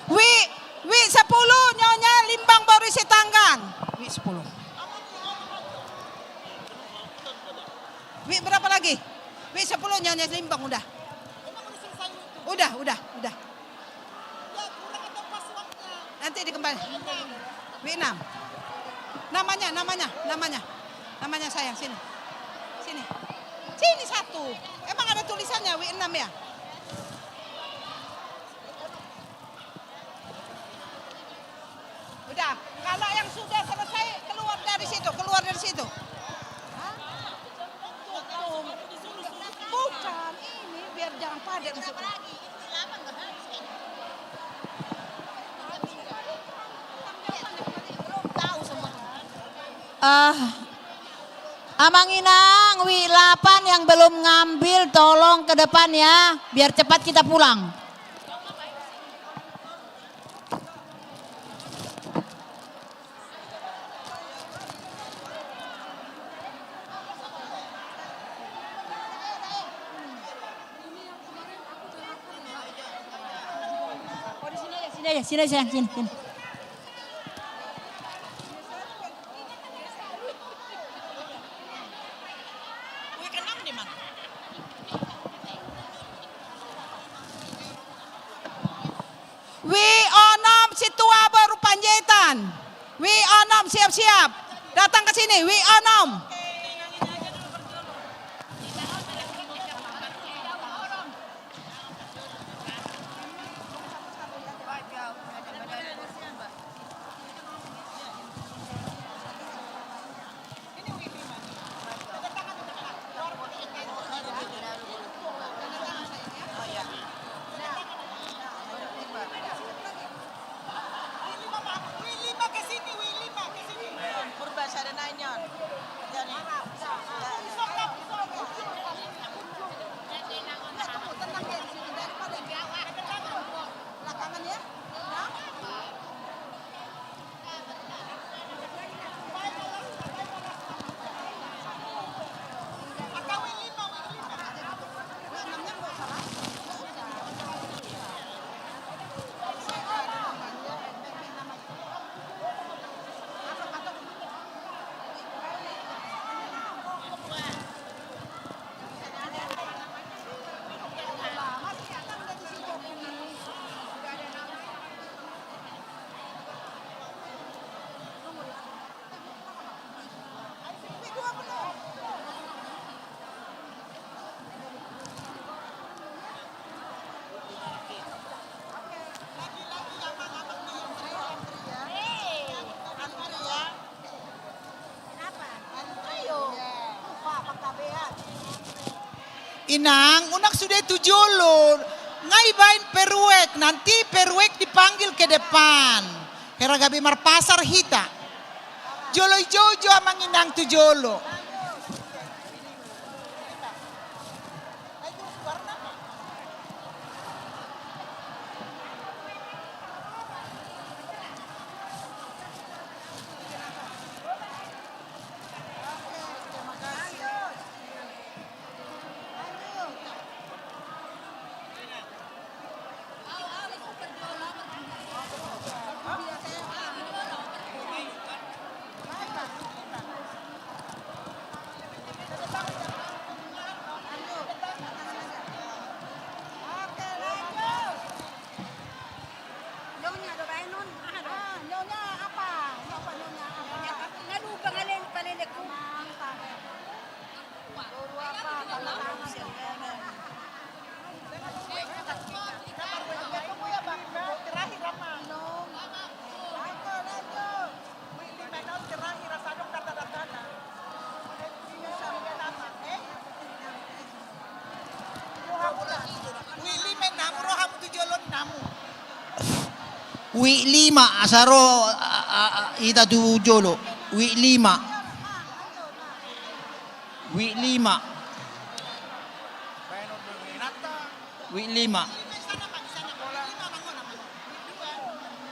Wik, wik sepuluh, Nyonya Limbang Boru Sitanggang. Wik sepuluh. Wik berapa lagi? Wik sepuluh, Nyonya Limbang, udah. Udah, udah, udah. Nanti dikembali. Wik enam. Namanya, namanya, namanya. Namanya, sayang, sini. Sini. Sini satu. Emang ada tulisannya wik enam ya? Udah, kalau yang sudah selesai, keluar dari situ, keluar dari situ. Hah? Bukan, ini biar jangan padat di situ. Ah, Amang Inang, wik delapan yang belum ngambil, tolong ke depan ya, biar cepat kita pulang. Oh, di sini aja, sini aja, sini aja, sini, sini. Wik enam di mana? Onom, siap-siap. Datang ke sini, Wi Onom. Inang, unang sude tu jolo. Nga ibaen peruek, nanti peruek dipanggil ke depan. Hera gabe marpasar hita. Jolo i jojo amang inang tu jolo. Nyonya do baenon, aha do? Ah, nyonya apa? Apa nyonya apa? Nyonya apa? Nggak lupa ngaleng, palelek ku. Mantap. Wik lima, asa ro, a, a, a, hita tu jolo. Wik lima. Wik lima. Wik lima.